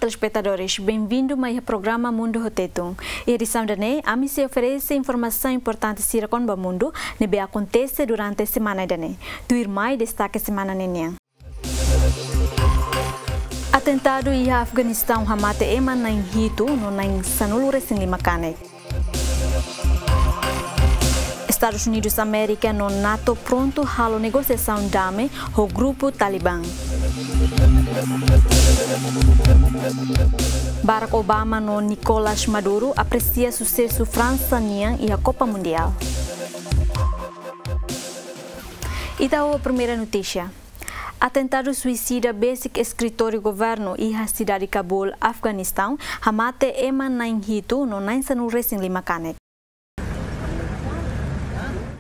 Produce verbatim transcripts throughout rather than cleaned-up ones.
Telespetadores, benvindu mai iha programa Mundu ho Tetun. Iha edisaun ida-ne'e, ami sei oferese informasaun importante sira kona-ba mundu ne'ebé akontese durante semana ida-ne'e. Tuirmai destake semana ne'e nian. Atentadu iha Afeganistaun hamate ema na'in hitu no na'in sanulu-resin-lima kanek. Estadus Unidus Amérika no NATO prontu halo negosiasaun dame ho grupu Talibán. Barack Obama no Nicolás Maduro apresia susesu Fransa nian iha Kopa Mundiál. Ita ho primeira notísia. Atentadu suisida besik eskritóriu governu iha sidade Kabul, Afeganistaun, hamate ema na'in hitu no na'in sanulu-resin-lima kanek.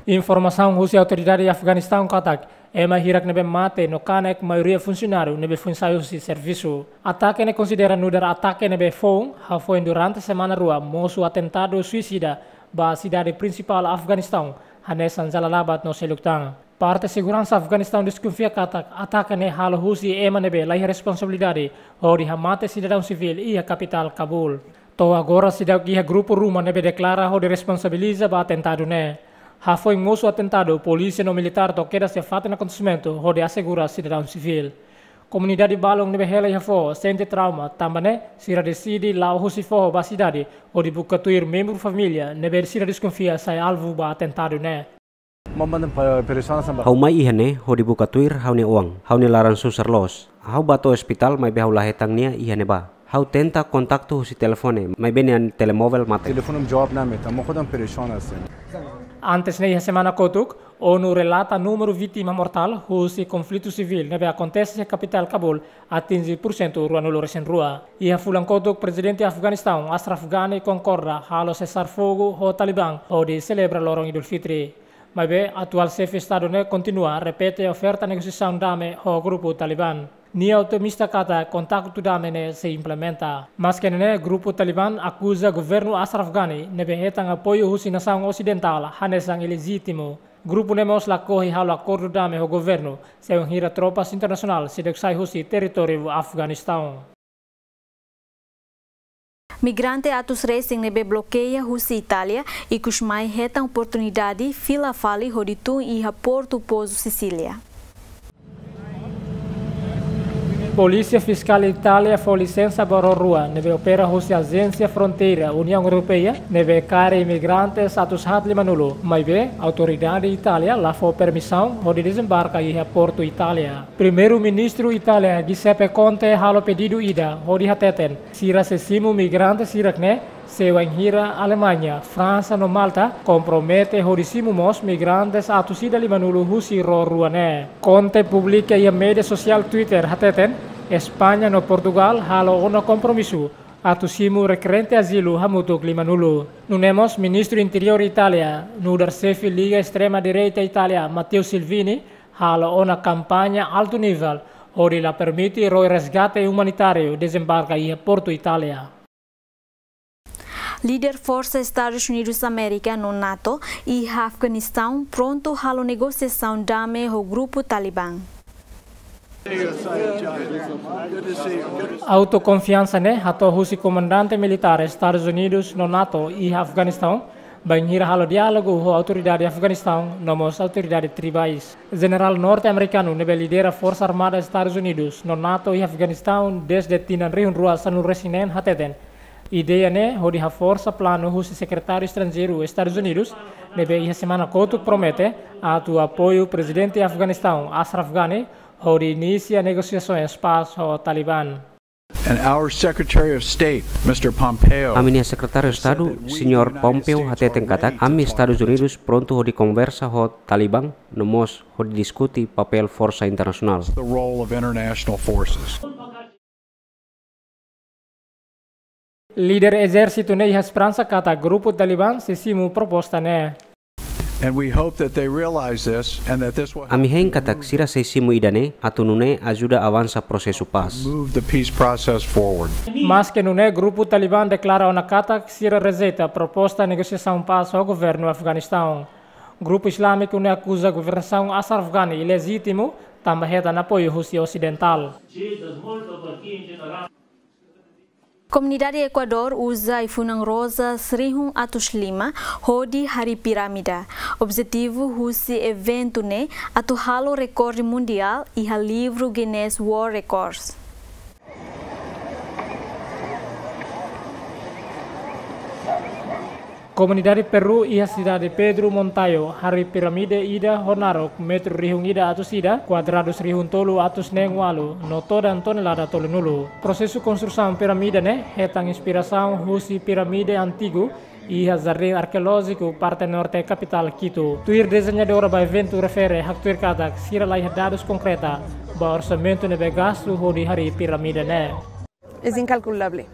Informasaun husi autoridade Afeganistaun katak, ema hirak ne'ebé mate no kanek maioria funsionáriu ne'ebé foin sai husi servisu. Atake ne'e konsidera nu'udar atake ne'ebé foun hafoin durante semana rua mosu atentadu suisida ba sidade prinsipál Afeganistaun, hanesan Jalalabad no seluk tan. Parte seguransa Afeganistaun deskonfia katak atake ne'e halo husi ema ne'ebé laiha responsabilidade hodi hamate sidadaun sivíl iha kapitál Kabul. To'o agora seidauk iha grupu ruma ne'ebé deklara hodi responsabiliza ba atentadu ne'e. Hafoin mosu atentadu, polísia no militár to'o kedas iha fatin akontesimentu hodi asegura sidadaun sivíl. Komunidade balun ne'ebé hela iha foho sente trauma, tanba ne'e sira deside la'o husi foho ba sidade hodi buka tuir membru família ne'ebé sira deskonfia sai alvu ba atentadu ne'e. Ha'u mai iha ne'e hodi buka tuir ha'u-nia oan. Ha'u-nia laran susar loos. Ha'u bá to'o ospitál maibé ha'u la hetan nia iha ne'ebá. Ha'u tenta kontaktu husi telefone, maibé nia telemovel mate. Telefone jawab name, tamo kodan pereshan asin. Antes ne'e iha semana kotuk, ONU relata númeru vítima mortál husi konflitu sivíl ne'ebé akontese iha kapitál Kabul atinje porsentu ruanulu-resin-rua. Iha fulan kotuk, Prezidente Afeganistaun, Ashraf Ghani, konkorda halo sesar fogu ho Talibán hodi selebra loron Idul Fitri. Maibé, atuál xefe Estadu ne'e kontinua repete oferta negosiasaun dame ho grupu Talibán. Nia otimista katak kontaktu dame ne'e sei implementa. Maske ne'e, grupu Talibán akuza governu Ashraf Ghani ne'ebé hetan apoiu husi nasaun osidentál hanesan ilejítimu. Grupu ne'e mós lakohi halo akordu dame ho governu, se wainhira tropas internasionál seidauk sai husi territóriu Afeganistaun. Migrante atus resin ne'ebé blokeia husi Itália, ikus mai hetan oportunidade fila fali hodi tun iha portu pozu Sisília. Polísia Fiskál Itália fó lisensa ba ró rua ne'ebé opera husi Ajénsia Fronteira Uniaun Europeia ne'ebé kaer imigrantes atus haat limanulu, maibé autoridade Itália la fó permisaun hodi dezembarka iha portu Itália. Primeiru-Ministru Itália, Giuseppe Conte, halo pedidu ida hodi hateten, sira sei simu migrante sira-ne'e, se wainhira Alemaña, Fransa no Malta kompromete hodi simu mós migrantes atus ida limanulu husi ró rua ne'e. Conte publika iha média sosiál Twitter hateten, España no Portugál halo ona kompromisu atu simu rekerente azilu hamutuk limanulu. Nune'e mós Ministru Interiór Itália, nu'udar xefe liga estrema direita Itália, Matteo Salvini, halo ona kampaña altu nivel, hodi la permite ró resgate umanitáriu dezembarka iha portu Itália. Líder Forsa Estadus Unidus Amérika no NATO iha Afeganistaun prontu halo negosiasaun dame ho grupu Talibán. Autokonfiansa ne'e hato'o husi komandante militár Estadus Unidus no NATO iha Afeganistaun, bainhira halo diálogu ho autoridade Afeganistaun no mós autoridade tribais. Jenerál norte-amerikanu ne'ebé lidera Forsa Armada Estadus Unidus no NATO iha Afeganistaun dezde tinan rihun rua sanulu-resin-neen hateten, ideia ne'e hodi haforsa planu husi Sekretáriu Estranjeiru Estadus Unidus, ne'ebé iha semana kotuk promete atu apoiu Prezidente Afeganistaun, Ashraf Ghani, hodi inisia negosiasoens pás ho Talibán. And our Secretary of State, Mister Pompeo, Ami-nia Sekretáriu Estadu, Señór Pompeo, hateten katak, ami Estadus Unidus prontu hodi konversa ho Talibán, no mós hodi diskute papél forsa internasionál. The role of international forces. Líder ezérsitu ne'e iha esperansa katak grupu Talibán sei simu proposta ne'e. And we hope that they realize this and that this will help Ami hein katak sira sei simu ida-ne'e, atu nune'e ajuda avansa prosesu pás. Move the peace process forward. Maske nune'e, grupu Talibán deklara ona katak sira rejeita proposta negosiasaun pás ho governu Afeganistaun. Grupu Islámiku ne'e akuza governasaun Ashraf Ghani ilejítimu, tanba hetan apoiu husi osidentál. Komunidade Ekuadór uza ai-funan rozas rihun atus lima hodi harii pirámida. Objetivu husi eventu ne'e atu halo rekorde mundiál iha livru Guinness World Records. Komunidade Peru iha sidade Pedro Moncayo harii pirámida ida ho naruk metru rihun ida atus ida, kuadradus rihun tolu atus neen walu, no todan tonelada tolunulu. Prosesu konstrusaun pirámida ne'e hetan inspirasaun husi pirámida antigu iha Jardín Arkeolójiku parte norte kapitál Quito. Tuir dezeñadora ba eventu refere haktuir katak sira laiha dadus konkreta ba orsamentu ne'ebé gastu hodi harii pirámida ne'e. Es incalculable,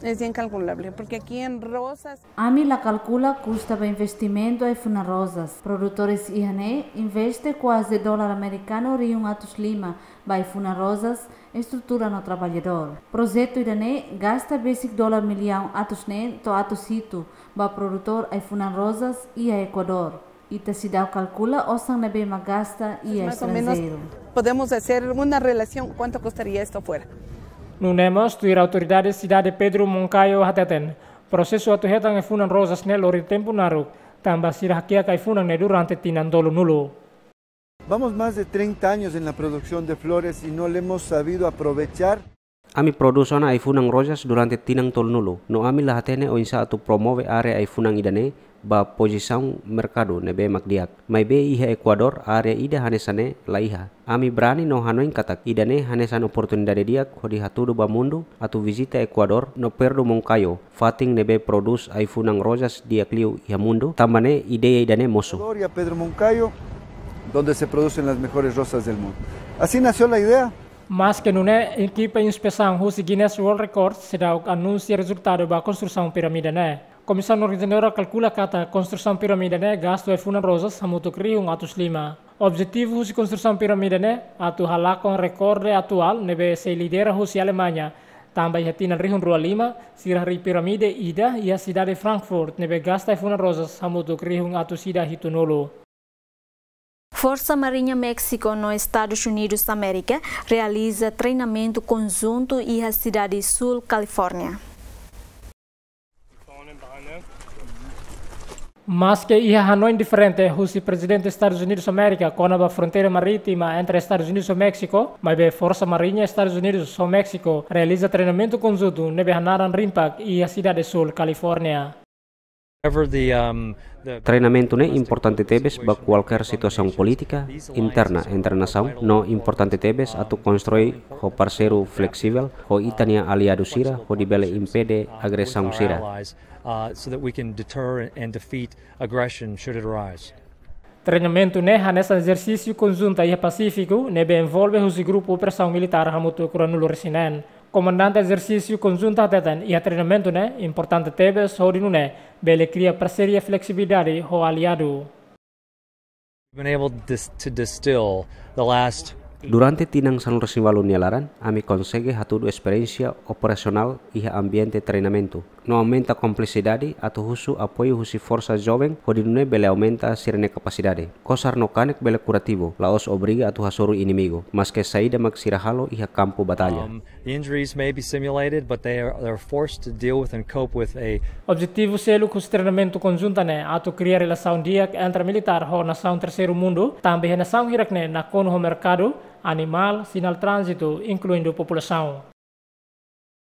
es incalculable, porque aquí en Rosas. Ami la kalkula kusta ba investimentu ai-funan rozas. Produtores iha ne'e investe kuaze dolar amerikanu rihun atus lima ba ai-funan rozas, estrutura no traballadór. Projetu ida-ne'e gasta besik dolar millaun atus neen to'o atus hitu ba produtór ai-funan rozas iha Ekuadór. Ita seidauk kalkula osan ne'ebé mak gasta iha estranjeiru. Más o menos podemos hacer una relación cuánto costaría esto fuera. Nune'e mós tuir autoridade sidade Pedro Moncayo hateten, prosesu atu hetan ai-funan rozas ne'e lori tempu naruk, tanba sira hakiak ai-funan ne'e durante tinan tolunulu. Vamos más de treinta años en la producción de flores y no le hemos sabido aprovechar. Ami prodús ona ai-funan rozas durante tinan tolunulu, no ami la hatene oinsá atu promove área ai-funan ida-ne'e ba pozisaun merkadu ne'ebé mak di'ak. Maibé iha Ekuadór área ida hanesan ne'e laiha. Ami brani no hanoin katak ida-ne'e hanesan oportunidade di'ak hodi hatudu ba mundu atu vizita Ekuadór no Pedro Moncayo, fatin ne'ebé prodús ai-funan rozas di'ak liu iha mundu, tanba ne'e ideia ida-ne'e mosu. Ecuador y a Pedro Moncayo, donde se producen las mejores rosas del mundo. Así nació la idea. Maske nune'e, ekipa inspesaun husi Guinness World Records seidauk anunsia rezultadu ba konstrusaun pirámida ne'e. Komisaun organizadora kalkula katak konstrusaun pirámida ne'e gastu ai-funan rozas hamutuk rihun atus lima. Objetivu husi konstrusaun pirámida ne'e atu halakon rekorde atuál ne'ebé sei lidera husi Alemaña, tanba iha tinan rihun rua lima sira harii pirámida ida iha sidade Frankfurt ne'ebé gasta ai-funan rozas hamutuk rihun atus ida hitunulu. Forsa Mariña Méxiku no Estadus Unidus Amérika realiza treinamentu konjuntu iha sidade Sul Kalifórnia. Maske iha hanoin diferente husi Prezidente Estadus Unidus Amérika kona-ba fronteira marítima entre Estadus Unidus ho Méxiku, maibé Forsa Mariña Estadus Unidus ho Méxiku realiza treinamentu konjuntu ne'ebé hanaran RIMPAC iha sidade Sul Kalifórnia. Whenever the, um, the Treinamentu ne'e importante tebes ba kualkér situasaun polítika interna entre nasaun, no importante tebes atu konstrui ho parseiru fleksivel ho ita-nia aliadu sira hodi bele impede agresaun sira. Allies, uh, so that we can deter and defeat aggression should it arise. Treinamentu ne'e hanesan ezersísiu konjunta iha Pasífiku ne'ebé envolve husi grupu operasaun militár hamutuk ruanulu-resin-neen. Komandante ezersísiu konjunta hateten iha treinamentu ne'e importante tebes hodi nune'e bele kria parseria fleksibilidade ho aliadu. We've been able to dis-, to distill the last Durante tinan sanulu-resin-ualu nia laran, ami konsege hatudu esperiénsia operasionál iha ambiente treinamentu, no aumenta kumplisidade atu husu apoiu husi forsa joven hodi nune'e bele aumenta sira-nia kapasidade. Kosar no kanek bele kurativu, la'ós obriga atu hasoru inimigu, maske saida mak sira halo iha kampu batalla. Um, the injuries may be simulated, but they are, they're forced to deal with and cope with a Objetivu seluk husi treinamentu konjunta ne'e atu kria relasaun di'ak entre militár ho nasaun terseiru mundu, tanba iha nasaun hirak ne'e nakonu ho merkadu, animál, sinál tránzitu, inkluindu populasaun.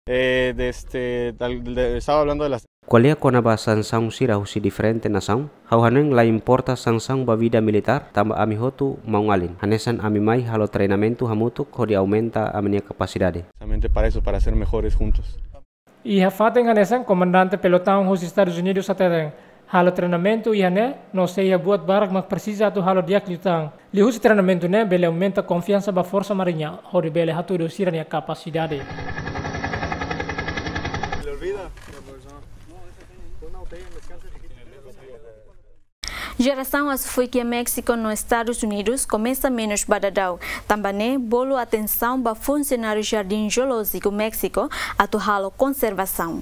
Eh, desde, tal, de, estaba hablando de las Ko'alia kona-ba sansaun sira husi diferente nasaun, ha'u hanoin la importa sansaun ba vida militár, tanba ami hotu maun-alin. Hanesan ami mai halo treinamentu hamutuk hodi aumenta ami-nia kapasidade. Precisamente para eso, para ser mejores juntos. Iha fatin hanesan, komandante pelotaun husi Estadus Unidus hateten, halo treinamentu iha ne'e, no sei iha buat barak mak presiza atu halo di'ak liután. Liuhusi treinamentu ne'e bele aumenta konfiansa ba Forsa Mariña, hodi bele hatudu sira-nia kapasidade. Jerasaun asufuik iha Méxiku no Estadus Unidus komesa menus ba daudaun, tanba ne'e bolu atensaun ba funsionáriu Jardín Jeolójiku Méxiku atu halo konservasaun.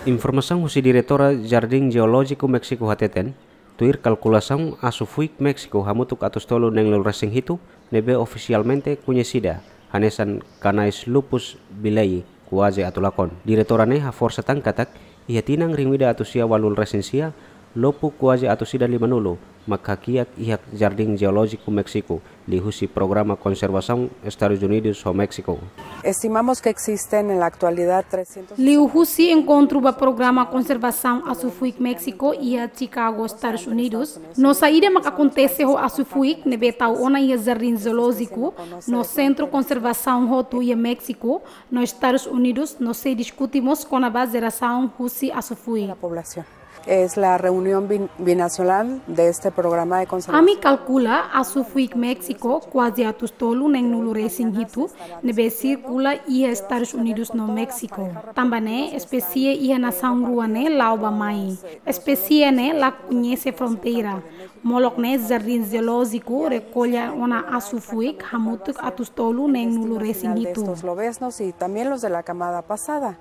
Informasaun husi diretora Jardín Jeolójiku Méxiku hateten, tuir kalkulasaun asufuik Méxiku hamutuk atus tolu neenulu-resin-hitu, ne'ebé ofisialmente koñesida hanesan kanais lupus bilei kuaze atu lakon. Diretora ne'e haforsa tan katak, iha tinan rihun ida atus sia ualunulu resin sia, lupus kuaze atus ida limanulu mak hakiak iha Jardín Jeolójiku Méxiku, liuhusi programa konservasaun Estadus Unidus ho Méxiku. Estimamos que existen en la actualidad trescientos... Liuhusi enkontru ba programa konservasaun asu-fuik Méxiku iha Chicago, Estadus Unidus, no saida mak akontese ho asu-fuik ne'ebé tau ona iha Jardín Jeolójiku no sentru konservasaun hotu iha Méxiku no Estadus Unidus, no sei diskute mós kona-ba jerasaun husi asu-fuik. La población. Es la reunión bin-, binacional de este programa de conservación. Ami kalkula asu-fuik Méxiku kuaze atus tolu neen-nulu resin hitu ne'ebé sirkula iha Estadus Unidus no Méxiku. Tanba ne'e, espésie iha nasaun rua ne'e la'o bá-mai. Espésie ne'e la koñese fronteira. Molok ne'e Jardín Jeolójiku rekolla ona asu-fuik hamutuk atus tolu neen-nulu resin hitu. Estos lobeznos y también los de la camada pasada.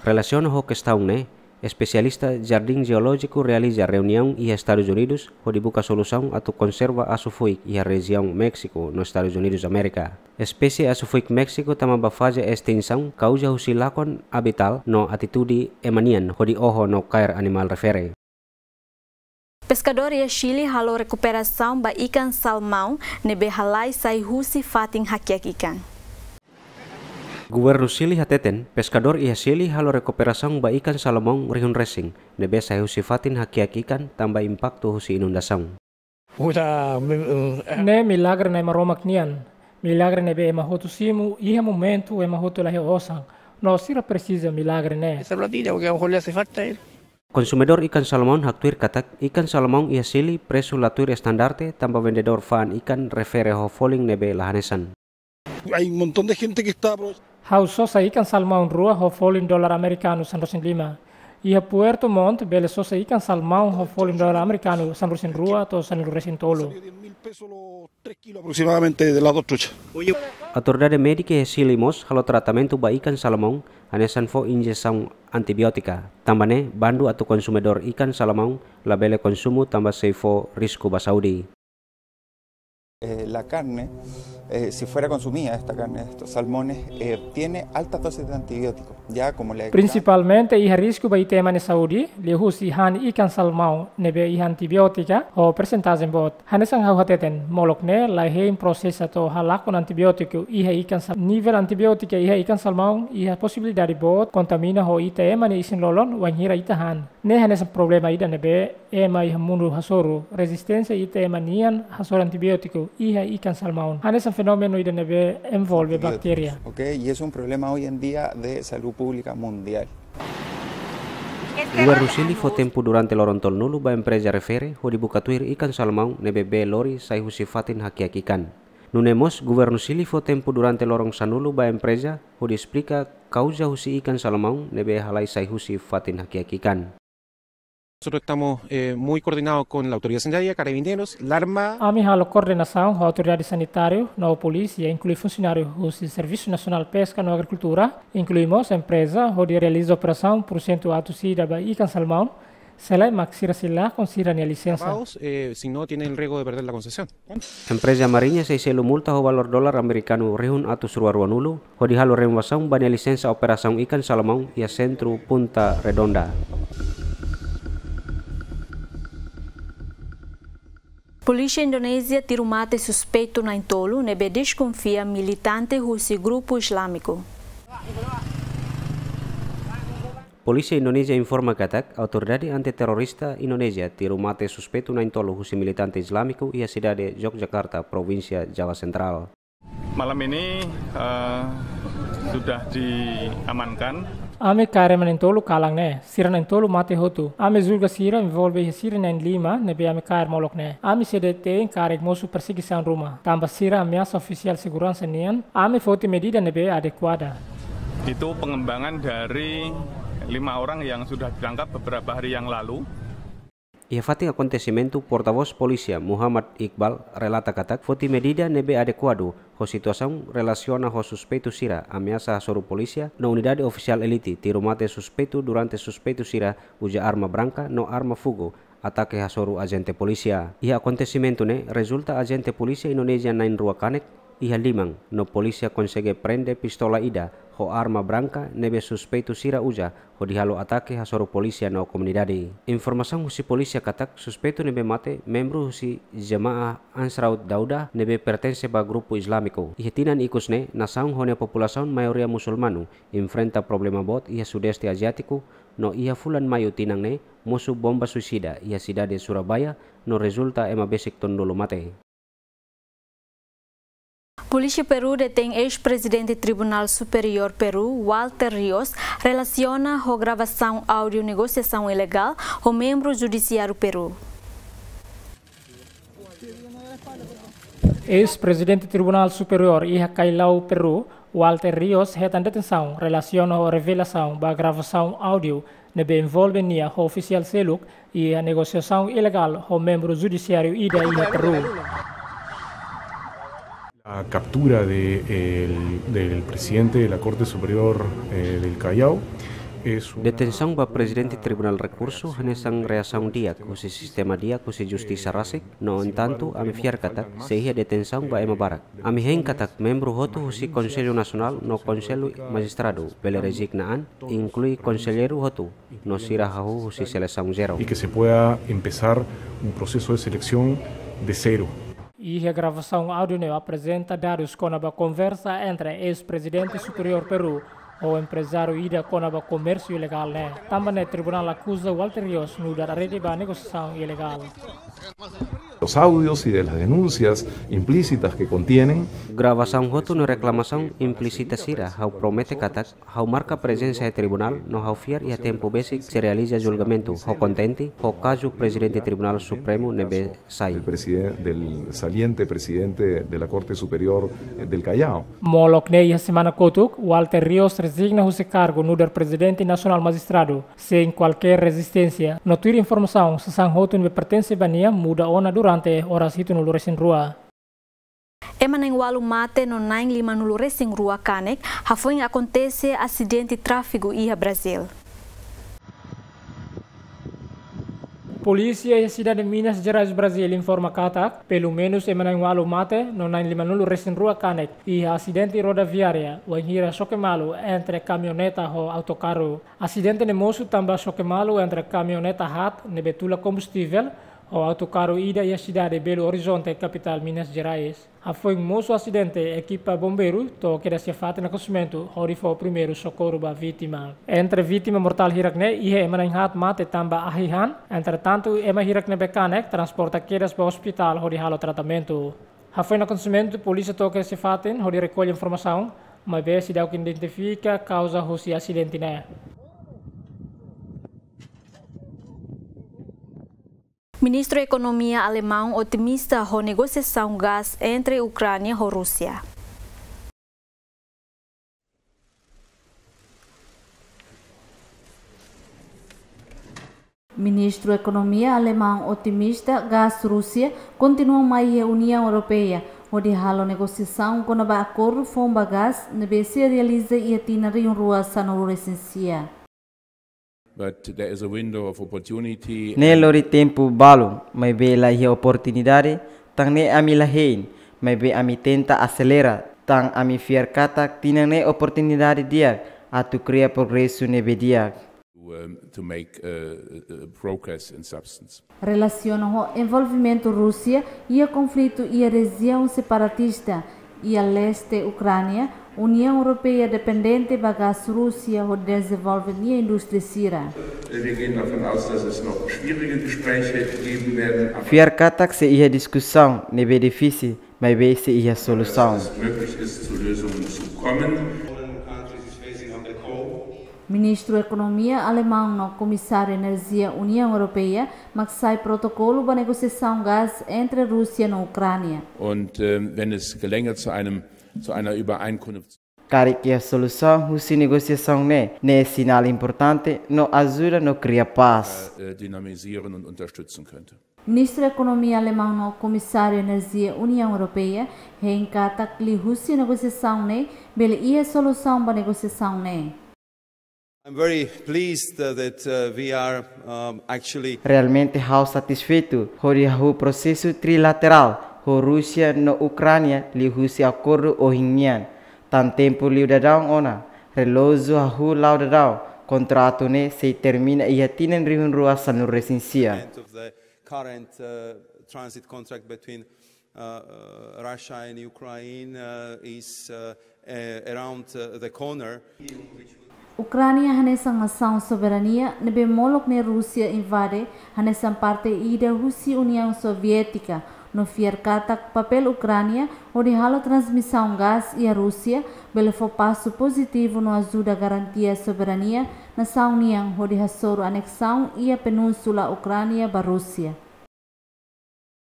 Relasiona ho kestaun ne'e, espesialista Jardín Jeolójiku realiza reuniaun iha Estadus Unidus hodi buka solusaun atu konserva asu-fuik iha rejiaun Méxiku no Estadus Unidus Amérika. Espésie asu-fuik Méxiku tama ba faze estinsaun kauza husi lakon abitál no atitude ema nian hodi oho no kaer animál refere. Peskadór iha Chile halo rekuperasaun ba ikan salmaun ne'ebé halai sai husi fatin hakiak ikan. Governu Chile hateten, peskadór iha Chile halo rekuperasaun ba ikan salmaun rihun resin ne'ebé sai husi fatin hakiak ikan tanba impaktu husi inundasaun. Puta, mi-, eh. Ne'e milagre Nai Maromak nian. Milagre ne'ebé ema hotu simu iha momentu ema hotu la iha osan. No sira presiza milagre ne'e. Esa platilla, porque a lo mejor le hace falta a él. Konsumidór ikan salmaun haktuir katak, ikan salmaun iha Chile presu la tuir estandarte tanba vendedór fa'an ikan refere ho folin ne'ebé la hanesan. Hay un montón de gente que está aprovechando. Ha'u sosa ikan salmaun rua ho folin dolar amerikanu sanulu-resin-lima. Iha Puerto Montt bele sosa ikan salmaun ho folin dolar amerikanu sanulu-resin-rua to'o sanulu-resin-tolu. Salió diez mil pesos los tres kilos aproximadamente de las dos truchas. Autoridade médika iha Chile mós halo tratamentu ba ikan salmaun hanesan fó injesaun antibiótika. Tanba ne'e, bandu atu konsumidór ikan salmaun labele konsumu tanba sei fó risku ba saúde. Eh, la carne, eh, si fuera consumida esta carne, estos salmones, eh, tiene altas dosis de antibióticos, ya como le... Prinsipalmente iha risku ba ita ema nia saúde, liuhusi han ikan salmaun ne'ebé iha antibiótika ho persentajen boot. Hanesan ha'u hateten, molok ne'e la hein prosesa to'o halakon antibiótiku iha ikan sal-, nivel antibiótika iha ikan salmaun iha posibilidade boot kontamina ho ita ema nia isin-lolon wainhira ita han. Ne'e hanesan problema ida ne'ebé ema iha mundu hasoru, rezisténsia ita ema nian hasoru antibiótiku iha ikan salmaun. Hanesan fenómenu ida ne'ebé envolve baktéria. Ok, y es un problema hoy en día de salud pública mundial. Governu Chile fó tempu durante loron tolunulu ba empreza refere hodi buka tuir ikan salmaun ne'ebé bee lori sai husi fatin hakiak ikan. Nune'e mós, Governu Chile fó tempu durante loron sanulu ba empreza hodi esplika kauza husi ikan salmaun ne'ebé halai sai husi fatin hakiak ikan. Nosotros estamos, eh, muy coordinados con la autoridad sanitaria, Carabineros, la Armada. Ami halo koordenasaun ho autoridade sanitáriu no polísia, inklui funsionáriu husi Servisu Nasionál Peska no Agrikultura, inklui mós empreza hodi realiza operasaun pursentu atus ida ba ikan salmaun, se lae mak sira sei lakon sira-nia lisensa. Atrapados, eh, si no tienen el riesgo de perder la concesión. Empreza Mariña sei selu multa ho valór dolar amerikanu rihun atus rua ruanulu, hodi halo renovasaun ba nia lisensa operasaun ikan salmaun iha sentru Punta Redonda. Polísia Indonézia tiru mate suspeitu na'in-tolu ne'ebé deskonfia militante husi grupu Islamiku. Polísia Indonézia informa katak, autoridade anti-terrorista Indonézia tiru mate suspeitu na'in-tolu husi militante Islamiku iha sidade Yogyakarta, Provinsia Jawa Sentrál. Malam ini, eh, sudah diamankan. Ami kaer ema na'in-tolu kalan ne'e, sira na'in-tolu mate hotu. Ami julga sira envolve iha sira na'in-lima ne'ebé ami kaer molok ne'e. Ami sei detein karik mosu persegisaun ruma, tanba sira ameasa ofisiál seguransa nian. Ami foti medida ne'ebé adekuada. Itu pengembangan dari lima orang yang sudah ditangkap beberapa hari yang lalu. Iha fatin akontesimentu, portavós polísia Muhammad Iqbal relata katak foti medida ne'ebé adekuadu ho situasaun relasiona ho suspeitu sira ameasa hasoru polísia no unidade ofisiál elite tiru mate suspeitu durante suspeitu sira uza arma branka no arma fugu atake hasoru ajente polísia. Iha akontesimentu ne'e rezulta ajente polísia Indonézia na'in-rua kanek iha liman, no polísia konsege prende pistola ida ho arma branka ne'ebé suspeitu sira uza hodi halo atake hasoru polísia no komunidade. Informasaun husi polísia katak suspeitu ne'ebé mate membru husi Jamaah Ansaraut Dauda ne'ebé pertense ba grupu Islámiku. Iha tinan ikus ne'e, nasaun ho nia populasaun maioria musulmanu enfrenta problema boot iha Sudeste Aziátiku, no iha fulan Maiu tinan ne'e, mosu bomba suisida iha sidade Surabaya, no rezulta ema besik tolunulu mate. Polísia Peru detein eis-prezidente Tribunál Superiór Peru, Walter Rios, relasiona ho gravasaun áudiu negosiasaun ilegál ho membru judisiáriu Peru. Eis-prezidente Tribunál Superiór iha Callao, Peru, Walter Rios, hetan detensaun relasiona ho revelasaun ba gravasaun áudiu ne'ebé envolve nia ho ofisiál seluk iha negosiasaun ilegál ho membru judisiáriu ida iha Peru. La captura de el, del presidente de la Corte Superior, eh, del Callao es una... Detensaun ba prezidente Tribunál Rekursu hanesan reasaun di'ak husi sistema di'ak husi justisa rasik, no entantu, ami fiar katak sei iha detensaun ba ema barak. Ami hein katak membru hotu husi Konsellu Nasionál no Konsellu Majistradu bele rezigna an, inklui konselleiru hotu, no sira hahú husi selesaun zero. Y que se pueda empezar un proceso de selección de cero. Iha gravasaun áudiu ne'e aprezenta dadus kona-ba konversa entre eis-prezidente Superiór Peru ho emprezáriu ida kona-ba komérsiu ilegál ne'e. Tanba ne'e tribunál akuza Walter Rios nu'udar rede ba negosiasaun ilegál. Los audios y de las denuncias implícitas que contienen. Gravasaun hotu no reklamasaun implísita sira, ha'u promete katak ha'u marka prezensa iha tribunál, no ha'u fiar iha tempu besik sei realiza julgamentu ho kontente ho kazu prezidente Tribunál Supremu ne'ebé sai. Del presiden-, del saliente presidente de la Corte Superior, eh, del Callao. Molok ne'e iha semana kotuk, Walter Rios rezigna husi kargu nu'udar prezidente Nasionál Majistradu, sein kualkér rezisténsia. No tuir informasaun, sasán hotu ne'ebé pertense ba nia muda ona durante oras hitunulu-resin-rua. Ema na'in-ualu mate no na'in-limanulu-resin-rua kanek hafoin akontese asidente tráfiku iha Brazíl. Polísia iha sidade Minas Gerais, Brazíl, informa katak pelumenus ema na'in-ualu mate no na'in-limanulu-resin-rua kanek iha asidente rodoviária wainhira xoke malu entre kamioneta ho autokarru. Asidente ne'e mosu tanba xoke malu entre kamioneta haat ne'ebé tula kombustivel ho autokarru ida iha sidade Belo Horizonte, kapitál Minas Gerais. Hafoin mosu asidente, ekipa bombeiru to'o kedas iha fatin akontesimentu hodi fó primeiru sokorru ba vítima. Entre vítima mortál hirak ne'e iha ema na'in-haat mate tanba ahi han. Entretantu, ema hirak ne'ebé kanek transporta kedas ba ospitál hodi halo tratamentu. Hafoin akontesimentu, polísia to'o kedas iha fatin hodi rekolla informasaun, maibé seidauk identifika kauza husi asidente ne'e. Ministru Ekonomia Alemaun otimista ho negosiasaun gás entre Ukránia ho Rúsia. Ministru Ekonomia Alemaun otimista gás Rúsia kontinua mai iha Uniaun Europeia hodi halo negosiasaun kona-ba akordu foun ba gás ne'ebé sei realiza iha tinan rihun rua sanulu-resin-sia. But there is a window of opportunity. Ne'e lori tempu balu, maibé la iha oportunidade, tan ne'e ami la hein, maibé ami tenta aselera, tan ami fiar katak tinan ne'e oportunidade di'ak atu kria progresu ne'ebé di'ak. To, um, to make, uh, uh, progress in substance. Relasiona ho envolvimentu Rúsia iha konflitu iha rejiaun separatista iha leste Ukránia, Uniaun Europeia dependente ba gás Rúsia hodi dezenvolve nia indústria sira. Wir gehen davon aus, dass es noch schwierige Gespräche geben werden, aber... Fiar katak sei iha diskusaun ne'ebé difisil, maibé sei iha solusaun. Dass es möglich ist, zu Lösungen zu kommen. Ministru Ekonomia Alemaun no Komisáriu Enerjia Uniaun Europeia mak sai protokolu ba negosiasaun gás entre Rúsia no Ukránia. Und, ähm, wenn es gelänge, zu einem, zu einer Übereinkunft... Karik iha solusaun husi negosiasaun ne'e, ne'e sinál importante no ajuda no kria pás. Äh, dynamisieren und unterstützen könnte. Ministru Ekonomia Alemaun no Komisáriu Enerjia Uniaun Europeia hein katak liuhusi negosiasaun ne'e bele iha solusaun ba negosiasaun ne'e. I'm very pleased uh, that uh, we are um, actually Realmente ha'u satisfeitu hodi hahú prosesu trilaterál ho Rúsia no Ukránia liuhusi akordu ohin nian. Tan tempu liu daudaun ona, relójiu hahú la'o daudaun, kontratu ne'e sei termina iha tinan rihun rua sanulu-resin-sia. End of the current uh, transit contract between uh, uh, Russia and Ukraine uh, is uh, uh, around uh, the corner. Ukránia hanesan nasaun soberania ne'ebé molok ne'e Rúsia invade hanesan parte ida husi Uniaun Soviétika, no fiar katak papél Ukránia hodi halo transmisaun gás iha Rúsia bele fó pasu pozitivu no ajuda garantia soberania nasaun nian hodi hasoru aneksaun iha Península Ukránia ba Rúsia.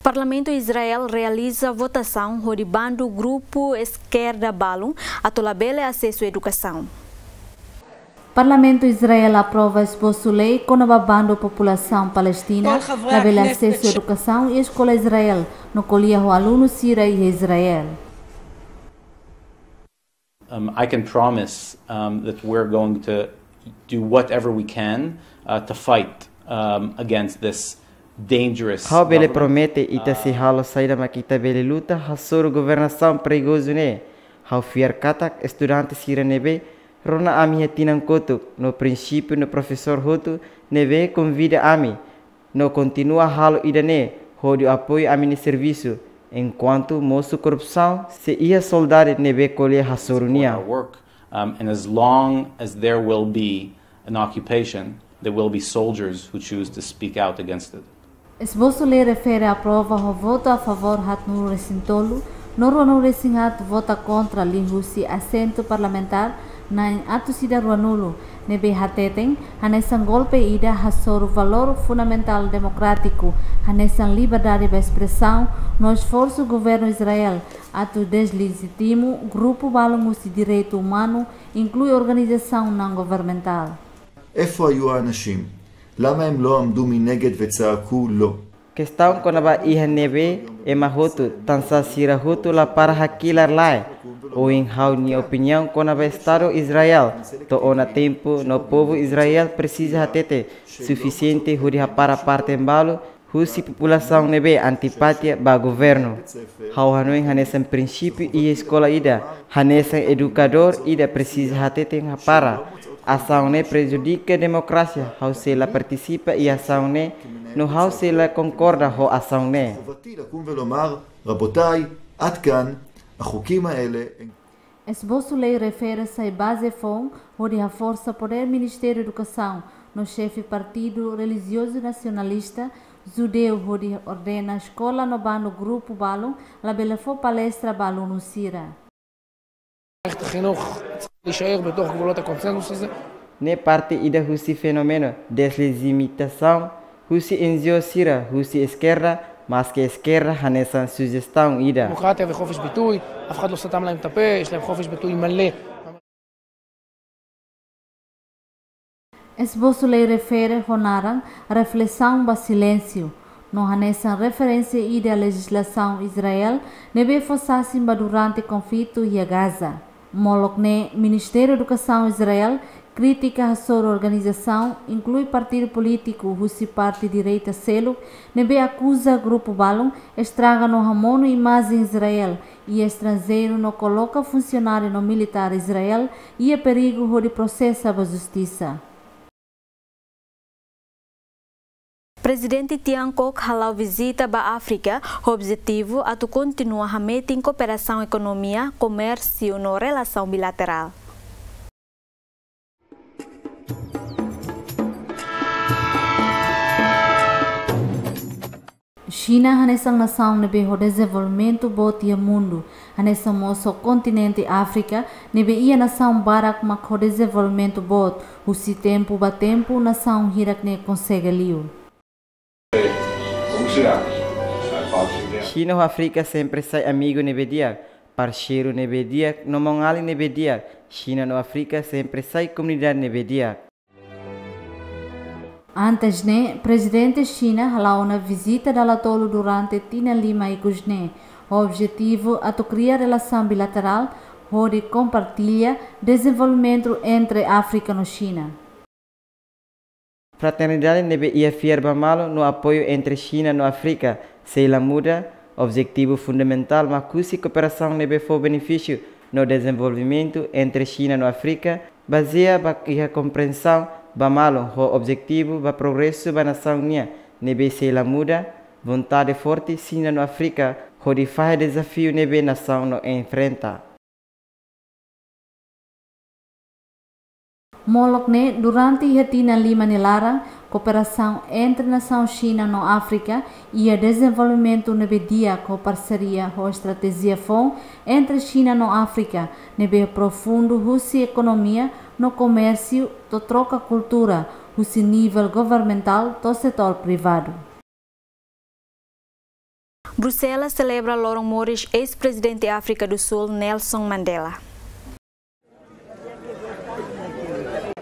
Parlamentu Israel realiza votasaun hodi bandu grupu eskerda balun atu labele asesu edukasaun. Parlamentu Israel aprova esbosu lei kona-ba bandu populasaun Palestina labele asesu edukasaun iha eskola Israel no ko'alia ho alunu sira iha Israel. Um, I can promise um, that we're going to do whatever we can uh, to fight um, against this dangerous. Ha'u bele promete ita sei halo saida mak ita bele luta hasoru governasaun perigozu ne'e. Ha'u fiar katak estudante sira ne'ebé rona ami iha tinan kotuk no prinsípiu no profesór hotu ne'ebé konvida ami no kontinua halo ida-ne'e hodi apoiu ami-nia servisu, enkuantu mosu korrupsaun sei iha soldadu ne'ebé ko'alia hasoru nia. Um, and as long as there will be an occupation, there will be soldiers who choose to speak out against it. Esbosu lei refere aprova ho votu a favór haatnulu-resin-tolu, no ruanulu-resin-haat vota kontra liuhusi asentu parlamentár na'in atus ida ruanulu, ne'ebé hateten hanesan golpe ida hasoru valór fundamentál demokrátiku, hanesan liberdade ba espresaun, no esforsu governu Israel atu dezlejitima grupu balun husi direitu umanu, inklui organizasaun naun-governamentál. איפה היו האנשים? למה הם לא עמדו מנגד וצעקו לא? Kestaun kona-ba iha ne'ebé ema hotu, tansá sira hotu la para hakilar lae. Ohin ha'u-nia opiniaun kona-ba Estadu Israel, to'o ona tempu no povu Israel presiza hatete sufisiente hodi hapara parte balu husi populasaun ne'ebé antipatia ba governu. Ha'u hanoin hanesan prinsípiu iha eskola ida, hanesan edukadór ida presiza hateten hapara. Asaun ne'e prejudika demokrasia, ha'u sei la partisipa iha asaun ne'e, no ha'u sei la konkorda ho asaun ne'e. חובתי לקום ולומר, רבותיי, עד כאן, החוקים האלה הם Esbosu lei refere sai baze foun hodi haforsa podér Ministériu Edukasaun no xefe partidu relijiozu nasionalista judeu hodi ordena eskola no bandu grupu balun labele fó palestra ba alunu sira. מערכת החינוך צריכה להישאר בתוך גבולות הקונצנזוס הזה. Ne'e parte ida husi fenómenu dezlejitimatizasaun husi N G O sira husi eskerda, maske eskerda hanesan sujestaun ida. דמוקרטיה וחופש ביטוי, אף אחד לא סתם להם את הפה, יש להם חופש ביטוי מלא. Esbosu lei refere ho naran reflesaun ba silénsiu, no hanesan referénsia ida lejizlasaun Israel ne'ebé fó sasin ba durante konflitu iha Gaza. Molok ne'e, Ministériu Edukasaun Israel kritika hasoru organizasaun, inklui partidu polítiku husi parte direita seluk, ne'ebé akuza grupu balun estraga no hamonu imajen Israel iha estranjeiru no koloka funsionáriu no militár Israel iha perigu hodi prosesa ba justisa. Prezidente Tian Kok hala'o vizita ba Áfrika ho objetivu atu kontinua hametin kooperasaun ekonomia, komérsiu no relasaun bilaterál. Xina hanesan nasaun ne'ebé ho dezenvolvimentu boot iha mundu, hanesan mós ho kontinente Áfrika ne'ebé iha nasaun barak mak ho dezenvolvimentu boot, husi tempu ba tempu nasaun hirak-ne'e konsege liu. Xina ho Áfrika sempre sai amigu ne'ebé di'ak, parseiru ne'ebé di'ak, no maun-alin ne'ebé di'ak. Xina no Áfrika sempre sai komunidade ne'ebé di'ak. Antes ne'e, Prezidente Xina hala'o ona vizita dala tolu durante tinan lima ikus ne'e, ho objetivu atu kria relasaun bilaterál hodi kompartilla dezenvolvimentu entre Áfrika no Xina. Fraternidade ne'ebé iha fiar ba malu no apoiu entre Xina no Áfrika sei la muda. Objetivu fundamentál mak husi kooperasaun ne'ebé fó benefísiu no dezenvolvimentu entre Xina no Áfrika bazeia ba iha komprensaun ba malu ho objetivu ba progresu ba nasaun nian ne'ebé sei la muda. Vontade forte Xina no Áfrika hodi fahe dezafiu ne'ebé nasaun no enfrenta. Molok ne'e, durante iha tinan lima nia laran, kooperasaun entre nasaun Xina no Áfrika iha dezenvolvimentu ne'ebé di'ak ho parseria ho estratéjia foun entre Xina no Áfrika, ne'ebé profundu husi ekonomia no komérsiu to'o troka kultura husi nivel governamentál to'o setór privadu. Bruxelas selebra loron moris eis-prezidente Áfrika do Sul, Nelson Mandela.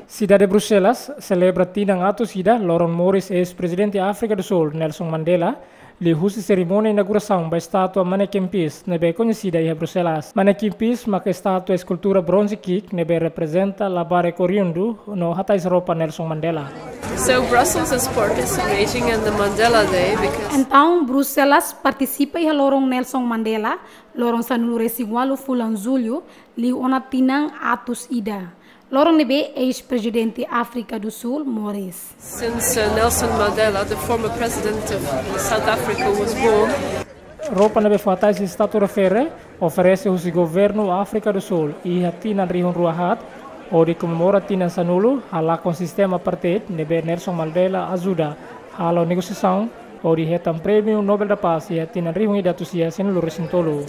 Sidade Bruxelas selebra tinan atus ida loron moris eis-prezidente Áfrika do Sul, Nelson Mandela, liuhusi serimónia inaugurasaun ba estátua Manneken Pis, ne'ebé koñesida iha Bruxelas. Manneken Pis maka estátua eskultura bronze ki'ik ne'ebé reprezenta labarik oriundu no hatais roupa Nelson Mandela. So Brussels is participating in the Mandela Day because Entaun, Bruxelas partisipa iha loron Nelson Mandela, loron sanulu-resin-ualu fulan Jullu, liu ona tinan atus ida. Loron ne'ebé eis-prezidente Áfrika do Sul moris. Since, uh, Nelson Mandela, the former president of South Africa, was born. Roupa ne'ebé fó hatais estátua refere, oferese husi governu Áfrika do Sul iha tinan rihun rua haat, hodi komemora tinan sanulu halakon sistema apartheid ne'ebé Nelson Mandela ajuda halo negosiasaun hodi hetan Prémiu Nobel da Paz iha tinan rihun ida atus sia sianulu-resin-tolu.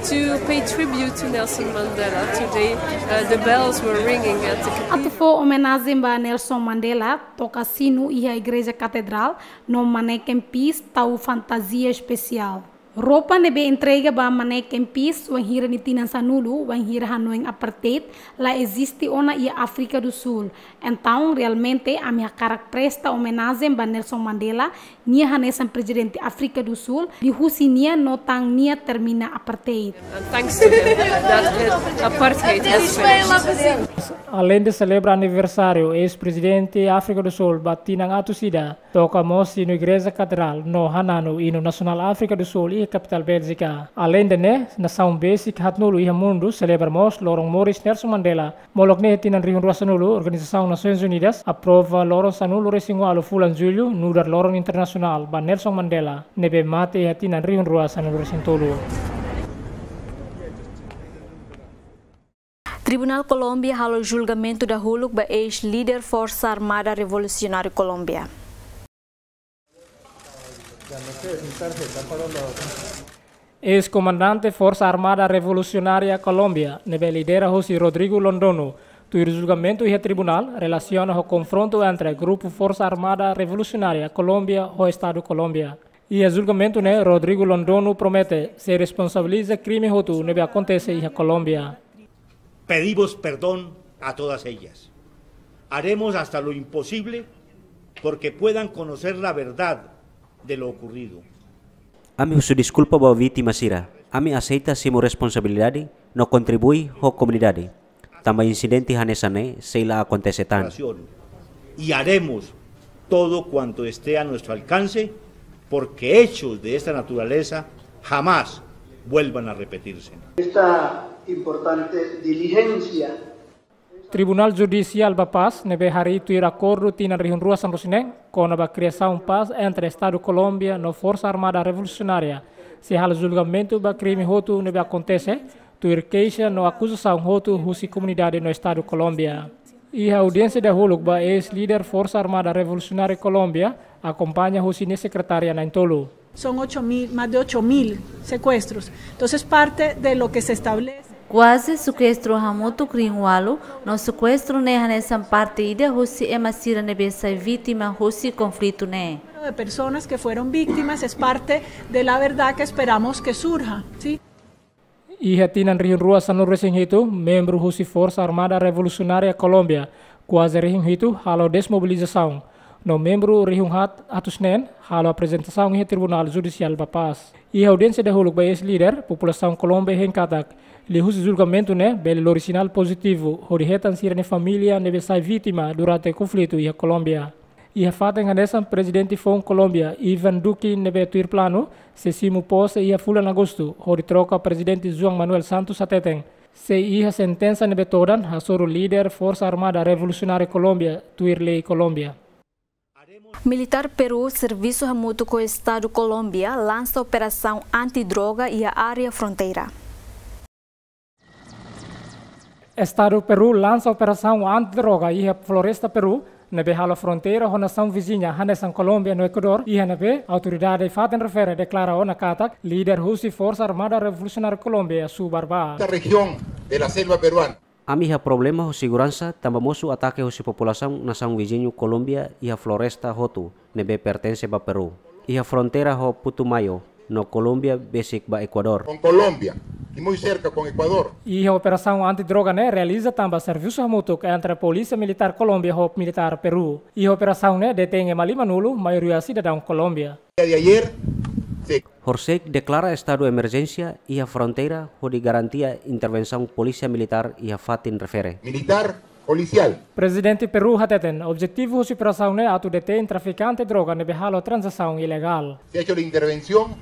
To pay tribute to Nelson Mandela today, uh, the bells were ringing at the cathedral. Atu fó omenajen ba Nelson Mandela, toka sinu iha Igreja Katedrál, no Manneken Pis tau fantazia espesiál. Roupa ne'ebé entrega ba Manneken Pis wainhira nia tinan sanulu, wainhira hanoin apartheid la eziste ona iha Áfrika do Sul. Entaun, realmente, ami hakarak presta omenajen ba Nelson Mandela, nia hanesan prezidente Áfrika do Sul, liuhusi nia no tan nia termina apartheid. And thanks to him, that, that apartheid has finished. Aleinde selebra aniversáriu eis-prezidente Áfrika do Sul ba tinan atus ida, toka mós sinu Igreja Katedrál no hananu inu nasionál Áfrika do Sul iha kapitál Béljika. Aleinde ne'e, nasaun besik haatnulu iha mundu selebra mós loron moris Nelson Mandela. Molok ne'e, tinan rihun rua sanulu, Organizasaun Nasoins Unidas aprova loron sanulu-resin-ualu fulan Jullu nu'udar loron internasionál ba Nelson Mandela, ne'ebé mate iha tinan rihun rua sanulu-resin-tolu. Tribunál Kolómbia halo julgamentu dahuluk ba eis-líder Forsa Armada Revolusionária Kolómbia. Eis-komandante Forsa Armada Revolusionária Kolómbia, ne'ebé lidera husi Rodrigo Londoño, tuir julgamentu iha tribunál relasiona ho konfrontu entre grupu Forsa Armada Revolusionária Kolómbia ho Estadu Kolómbia. Iha julgamentu ne'e, Rodrigo Londoño promete sei responsabiliza krime hotu ne'ebé akontese iha Kolómbia. Pedimos perdón a todas ellas. Haremos hasta lo imposible porque puedan conocer la verdad de lo ocurrido. Ami husu deskulpa ba vítima sira. Ami aseita simu responsabilidade no kontribui ho komunidade, tanba insidente hanesan ne'e sei la akontese tan. Y haremos todo cuanto esté a nuestro alcance porque hechos de esta naturaleza jamás vuelvan a repetirse. Esta importante diligencia. Tribunál Judisiál ba Pás, ne'ebé harii tuir akordu tinan rihun rua sanulu-resin-neen, kona-ba kriasaun pás entre Estadu Kolómbia no Forsa Armada Revolusionária, sei halo julgamentu ba krime hotu ne'ebé akontese, tuir keixa no akuzasaun hotu husi komunidade no Estadu Kolómbia. Iha audiénsia dahuluk ba eis-líder Forsa Armada Revolusionária Kolómbia, akompaña husi nia sekretária na'in-tolu. Son ocho mil, más de ocho mil secuestros. Entonces, parte de lo que se establece. Kuaze sekuestru hamutuk rihun ualu, no sekuestru ne'e hanesan parte ida husi ema sira ne'ebé sai vítima husi konflitu ne'e. De personas que fueron víctimas es parte de la verdad que esperamos que surja, ¿sí? Iha tinan rihun rua sanulu-resin-hitu, membru husi Forsa Armada Revolusionária Kolómbia, kuaze rihun hitu halo desmobilizasaun, no membru rihun haat atus neen halo aprezentasaun iha Tribunál Judisiál ba Pás. Iha audiénsia dahuluk ba eis-líder, populasaun Kolómbia hein katak, liuhusi julgamentu ne'e bele lori sinál pozitivu hodi hetan sira-nia família ne'ebé sai vítima durante konflitu iha Kolómbia. Iha fatin hanesan, Prezidente foun Kolómbia, Iván Duque, ne'ebé tuir planu sei simu pose iha fulan Agostu, hodi troka Prezidente Juan Manuel Santos, hateten, sei iha sentensa ne'ebé todan hasoru líder Forsa Armada Revolusionária Kolómbia tuir lei Kolómbia. Militár Peru servisu hamutuk ho Estadu Kolómbia lansa operasaun anti-droga iha área fronteira. Estadu Peru lansa operasaun anti-droga iha floresta Peru, ne'ebé halo fronteira ho nasaun viziña hanesan Kolómbia no Ekuadór, iha ne'ebé autoridade fatin refere deklara ona katak líder husi Forsa Armada Revolusionária Kolómbia subar ba. Esta región de la selva peruana. Ami iha problema ho seguransa, tanba mosu atake husi populasaun nasaun viziñu Kolómbia iha floresta hotu ne'ebé pertense ba Peru, iha fronteira ho Putumayo, no Kolómbia besik ba Ekuadór. Con Colombia y muy cerca con Ecuador. Iha operasaun anti-droga ne'e realiza tanba servisu hamutuk entre Polísia Militár Kolómbia ho militár Peru. Iha operasaun ne'e detein ema limanulu, maioria sidadaun Kolómbia. Día de ayer se Horisehik deklara estadu emerjénsia iha fronteira hodi garantia intervensaun Polísia Militár iha fatin refere. Militar policial. Prezidente Peru hateten, objetivu husi operasaun ne'e atu detein trafikante droga ne'ebé halo tranzasaun ilegál. Se ha hecho la intervención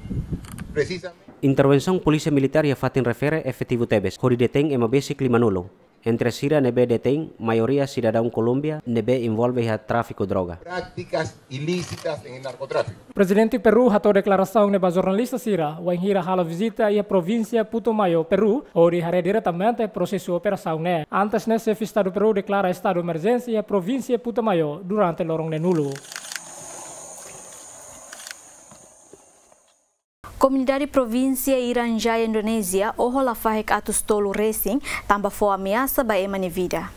precisamente. Intervensaun Polísia Militár iha fatin refere efetivu tebes, hodi detein ema besik limanulu. Entre sira ne'ebé detein, maioria sidadaun Kolómbia ne'ebé envolve iha tráfiku droga. Prácticas ilícitas en el narcotráfico. Prezidente Peru hato'o deklarasaun ne'e ba jornalista sira, wainhira halo vizita iha provínsia Putumayo, Peru, hodi haree diretamente prosesu operasaun ne'e. Antes ne'e, xefe Estadu Peru deklara estadu emerjénsia iha provínsia Putumayo durante loron neenulu. Komunidade provínsia Irian Jaya, Indonézia, oho lafaek atus tolu resin, tanba fó ameasa ba ema nia vida.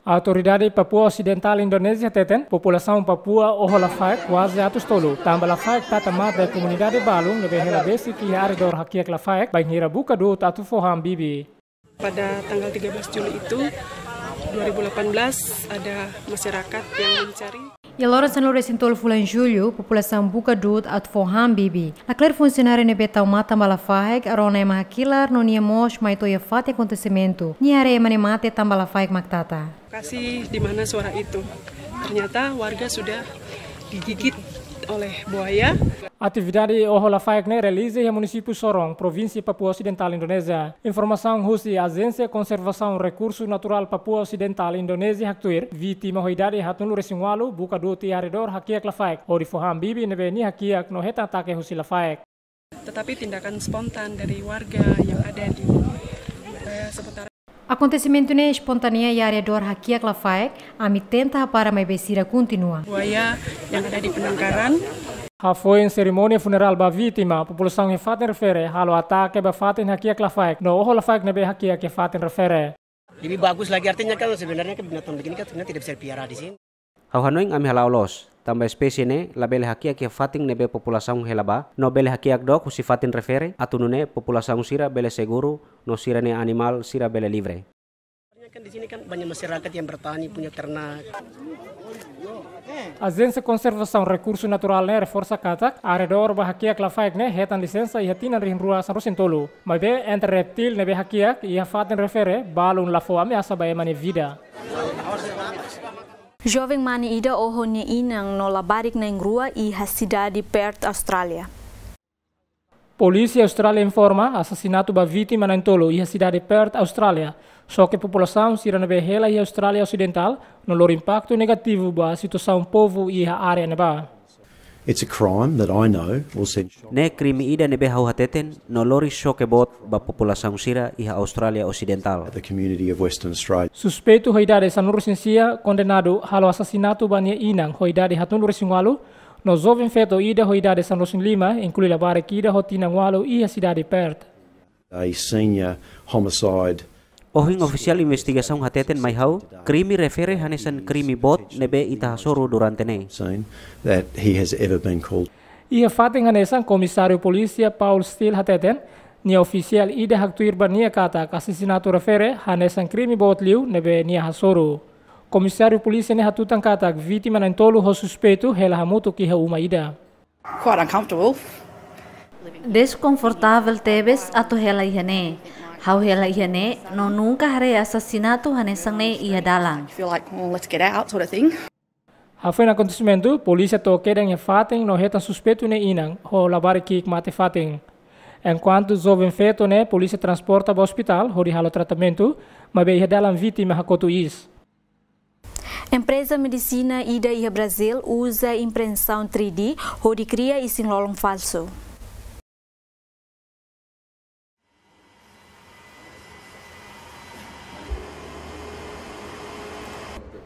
Autoridade Papua Osidentál Indonézia hateten, populasaun Papua oho lafaek kuaze atus tolu, tanba lafaek tata mate komunidade balun ne'ebé hela besik iha arredór hakiak lafaek, bainhira buka du'ut atu fó han bibi. Pada tanggal tiga belas Juli itu, dua ribu delapan belas, ada masyarakat yang mencari. Iha loron sanulu-resin-tolu fulan Jullu, populasaun buka du'ut atu fó han bibi. Lakleur funsionáriu ne'ebé tau matan ba lafaek, rona ema hakilar no nia mós mai to'o iha fatin akontesimentu. Nia haree ema ne'e mate tanba lafaek mak tata. Lokasi di mana suara itu. Ternyata warga sudah digigit oleh buaya. Atividade oho lafaek ne'e realiza iha munisípiu Sorong, provínsia Papua Osidentál, Indonézia. Informasaun husi Ajénsia Konservasaun Rekursu Naturál Papua Osidentál, Indonézia, haktuir, vítima ho idade haatnulu-resin-ualu buka du'ut iha arredór hakiak lafaek, hodi fó han bibi ne'ebé nia hakiak no hetan atake husi lafaek. Tetapi tindakan spontan dari warga yang ada di, eh, seputaran. Akontesimentu ne'e espontánea iha arredór hakiak lafaek, ami tenta hapara maibé sira kontinua. Buaya yang ada di penangkaran. Hafoin serimónia funerál ba vítima, populasaun iha fatin refere halo atake ba fatin hakiak lafaek no oho lafaek ne'ebé hakiak iha fatin refere. Lebih bagus lagi, artinya kan sebenarnya kan binatang begini kan sebenarnya tidak bisa dipelihara di sini. Ha'u hanoin ami hala'o loos, tanba espésie ne'e labele hakiak iha fatin ne'ebé populasaun hela ba, no bele hakiak dook husi fatin refere, atu nune'e populasaun sira bele seguru, no sira-nia animál sira bele livre. Kan di sini kan banyak masyarakat yang bertani, punya ternak. Ajénsia Konservasaun Rekursu Naturál ne'e reforsa katak, arredór ba hakiak lafaek ne'e hetan lisensa iha tinan rihun rua sanulu-resin-tolu. Maibé entre reptíl ne'ebé hakiak iha fatin refere, balun la fó ameasa ba ema nia vida. Joven mane ida oho nia inan no labarik na'in-rua iha sidade Perth, Austrália. Polísia Austrália informa asasinatu ba vítima na'in-tolu iha sidade Perth, Austrália. Xoke populasaun sira ne'ebé hela iha Austrália Osidentál no lori impaktu negativu ba situasaun povu iha área ne'ebá. It's a crime that I know will send shock. Ne'e krime ida ne'ebé ha'u hateten no lori xoke boot ba populasaun sira iha Austrália Osidentál. The community of Western Australia. Suspeitu ho idade sanulu-resin-sia kondenadu halo asasinatu ba nia inan ho idade haatnulu-resin-ualu, no joven feto ida ho idade sanulu-resin-lima, inklui labarik ida ho tinan ualu iha sidade Perth. A senior homicide. Ohin ofisiál investigasaun hateten mai ha'u, krime refere hanesan krime boot ne'ebé ita hasoru durante ne'e. Seen that he has ever been called. Iha fatin hanesan, Komisáriu Polísia Paul Steele hateten, nia ofisiál ida haktuir ba nia katak asasinatu refere hanesan krime boot liu ne'ebé nia hasoru. Komisáriu polísia ne'e hatutan katak vítima na'in-tolu ho suspeitu hela hamutuk iha uma ida. Quite uncomfortable. Deskonfortavel tebes atu hela iha ne'e. Ha'u hela iha ne'e, no nunka haree asasinatu hanesan ne'e iha dalan. I feel like, "Well, let's get out," sort of thing. Hafoin akontesimentu, polísia to'o kedan iha fatin no hetan suspeitu nia inan, ho labarik ki'ik mate fatin. Enkuantu joven feto ne'e polísia transporta ba ospitál hodi halo tratamentu, maibé iha dalan vítima hakotu iis. Empreza medisina ida iha Brazil uza impresaun três D hodi kria isin-lolon falsu.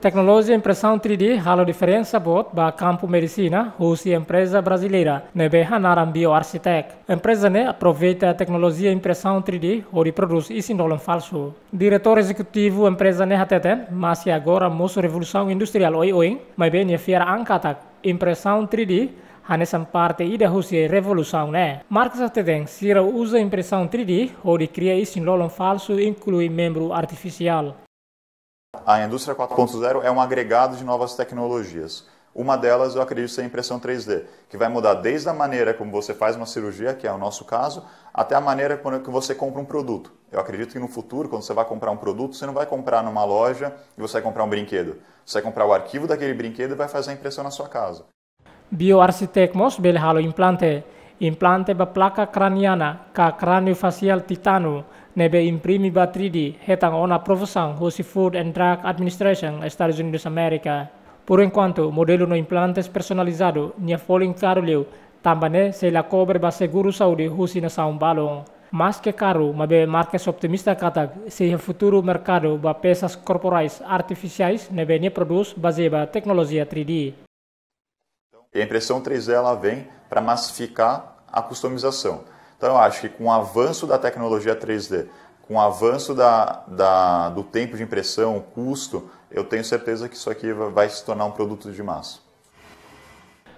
Teknolojia impresaun três D halo diferensa boot ba kampu medisina husi empreza brazileira ne'ebé hanaran BioArcitec. Empreza ne'e aproveita teknolojia impresaun três D hodi prodús isin-lolon falsu. Diretór ezekutivu empreza ne'e hateten, maske agora mosu revolusaun industriál oioin, maibé nia fiar an katak impresaun três D hanesan parte ida husi revolusaun ne'e. Marques hateten, sira uza impresaun três D hodi kria isin-lolon falsu, inklui membru artifisiál. A indústria quatro ponto zero é um agregado de novas tecnologias. Uma delas, eu acredito, ser a impressão três D, que vai mudar desde a maneira como você faz uma cirurgia, que é o nosso caso, até a maneira quando que você compra um produto. Eu acredito que no futuro, quando você vai comprar um produto, você não vai comprar numa loja e você vai comprar um brinquedo. Você vai comprar o arquivo daquele brinquedo e vai fazer a impressão na sua casa. BioArcitec mós bele halo implante. Implante ba plaka kraniana, ka kraniofasiál titanu, ne'ebé imprime ba três D, hetan ona aprovasaun husi Food and Drug Administration, Estadus Unidus Amérika. Por enkuantu, modelu no implantes personalizadu nia folin karu liu, tanba ne'e sei la kobre ba seguru saúde husi nasaun balun. Maske karu, maibé Marques optimista katak sei iha futuru merkadu ba pesas korporais artifisiais ne'ebé nia prodús bazeia ba teknolojia três D. E a impressão três D, ela vem para massificar a customização. Então, eu acho que com o avanço da tecnologia três D, com o avanço da, da, do tempo de impressão, o custo, eu tenho certeza que isso aqui va-, vai se tornar um produto de massa.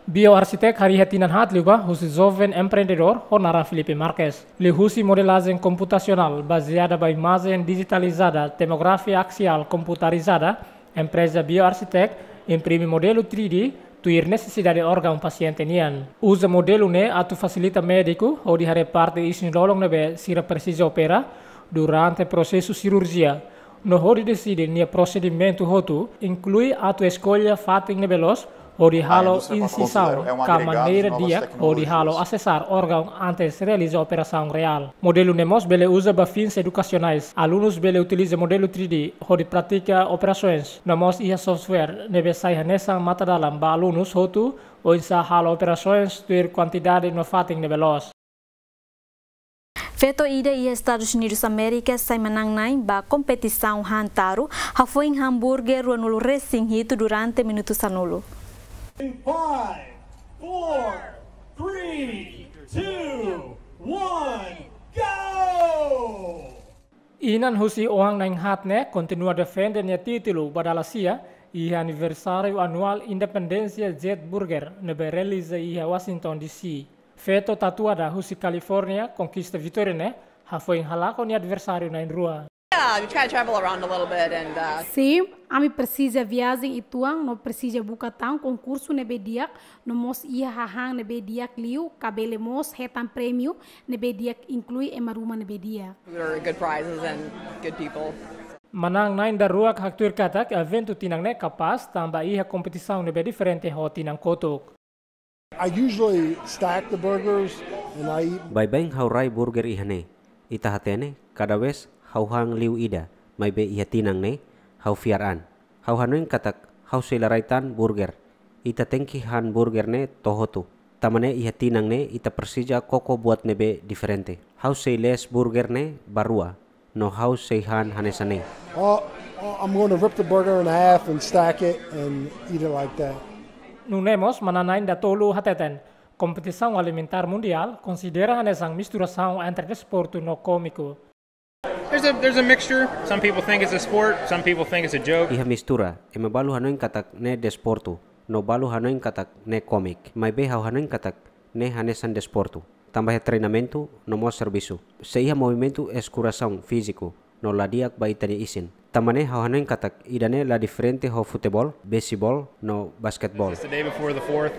BioArcitec harii iha tinan haat liubá husi joven empreendedór ho naran Felipe Marques. Liuhusi modelajen komputasionál bazeada ba imajen dijitalizada, tomografia aksiál komputarizada, empreza BioArcitec imprime modelu três D tuir nesesidade órgaun pasiente nian. Uza modelu ne'e atu fasilita médiku hodi haree parte isin-lolon ne'ebé sira presiza opera durante prosesu sirurjia, no hodi deside nia prosedimentu hotu, inklui atu eskolla fatin ne'ebé loos hodi halo insizaun ka maneira di'ak hodi halo asesar órgaun antes realiza operasaun reál. Modelu ne'e mós bele uza ba fins edukasionais. Alunus bele utiliza modelu três D hodi pratika operasoens. No mós iha software ne'ebé sai hanesan matadalan ba alunus hotu oinsá halo operasoens tuir kuantidade no fatin ne'ebé loos. Feto ida iha Estadus Unidus Amérika sai manán-na'in ba kompetisaun han taru, hafoin han hambúrguer ruanulu-resin-hitu durante minutu sanulu. Five, four, three, two, one, go! Inan husi oan na'in-haat ne'e kontinua defende nia títulu ba dala sia iha aniversáriu anuál independénsia Jet Burger ne'ebé realiza iha Washington D C. Feto tatuada husi California konkista vitória ne'e hafoin halakon nia adversáriu na'in-rua. Yeah, we try to travel around a little bit and, uh, Sim, ami presiza viajen uitoan no presiza buka tan konkursu ne'ebé di'ak, no mós iha hahán ne'ebé di'ak liu, ka bele mós hetan prémiu ne'ebé di'ak, inklui ema ruma ne'ebé di'ak. There are good prizes and good people. Manán na'in daruak haktuir katak eventu tinan ne'e kapás tanba iha kompetisaun ne'ebé diferente ho tinan kotuk. I usually stack the burgers and I eat. Baibain ha'u rai burger iha ne'e. Ita hatene, kada vez ha'u han liu ida, maibé iha tinan ne'e ha'u fiar an. Ha'u hanoin katak ha'u sei la rai tan burger. Ita tenke han burger ne'e to'o hotu. Tanba ne'e iha tinan ne'e ita presiza koko buat ne'ebé diferente. Ha'u sei lees burger ne'e ba rua, no ha'u sei han hanesan ne'e. Uh, uh, I'm gonna rip the burger in half and stack it and eat it like that. Nune'e mós manán na'in datolu hateten, kompetisaun alimentár mundiál konsidera hanesan misturasaun entre desportu no kómiku. There's a, there's a mixture. Some people think it's a sport, some people think it's a joke. Iha mistura, ema balu hanoin katak ne'e desportu, no balu hanoin katak ne'e kómiku. Maibé ha'u hanoin katak ne'e hanesan desportu. Tanba iha treinamentu no mós servisu. Sei iha movimentu eskurasaun fíziku no la di'ak ba ita-nia isin. Tanba ne'e ha'u hanoin katak ida-ne'e la diferente ho futeból, beisebol no basketeból. It's the day before the fourth.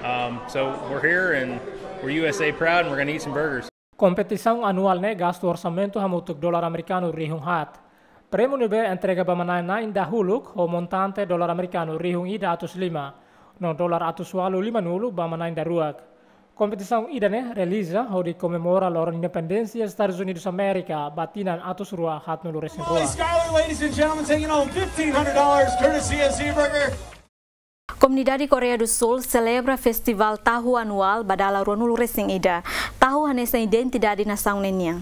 Um, so we're here and we're U S A proud and we're gonna eat some burgers. Kompetisaun anuál ne'e gastu orsamentu hamutuk dolar amerikanu rihun haat. Prémiu ne'ebé entrega ba manán-na'in dahuluk ho montante dolar amerikanu rihun ida atus lima, no dolar atus ualu limanulu ba manán-na'in daruak. Kompetisaun ida-ne'e realiza hodi komemora loron independénsia Estadus Unidus Amérika ba tinan atus rua haatnulu resin rua. Somali Scholar, ladies and gentlemen, taking home fifteen hundred dollars courtesy of Zeeburger. Komunidade Koreia do Sul selebra Festivál Tahu Anuál ba dala ruanulu resin ida. Tahu hanesan identidade nasaun ne'e nian.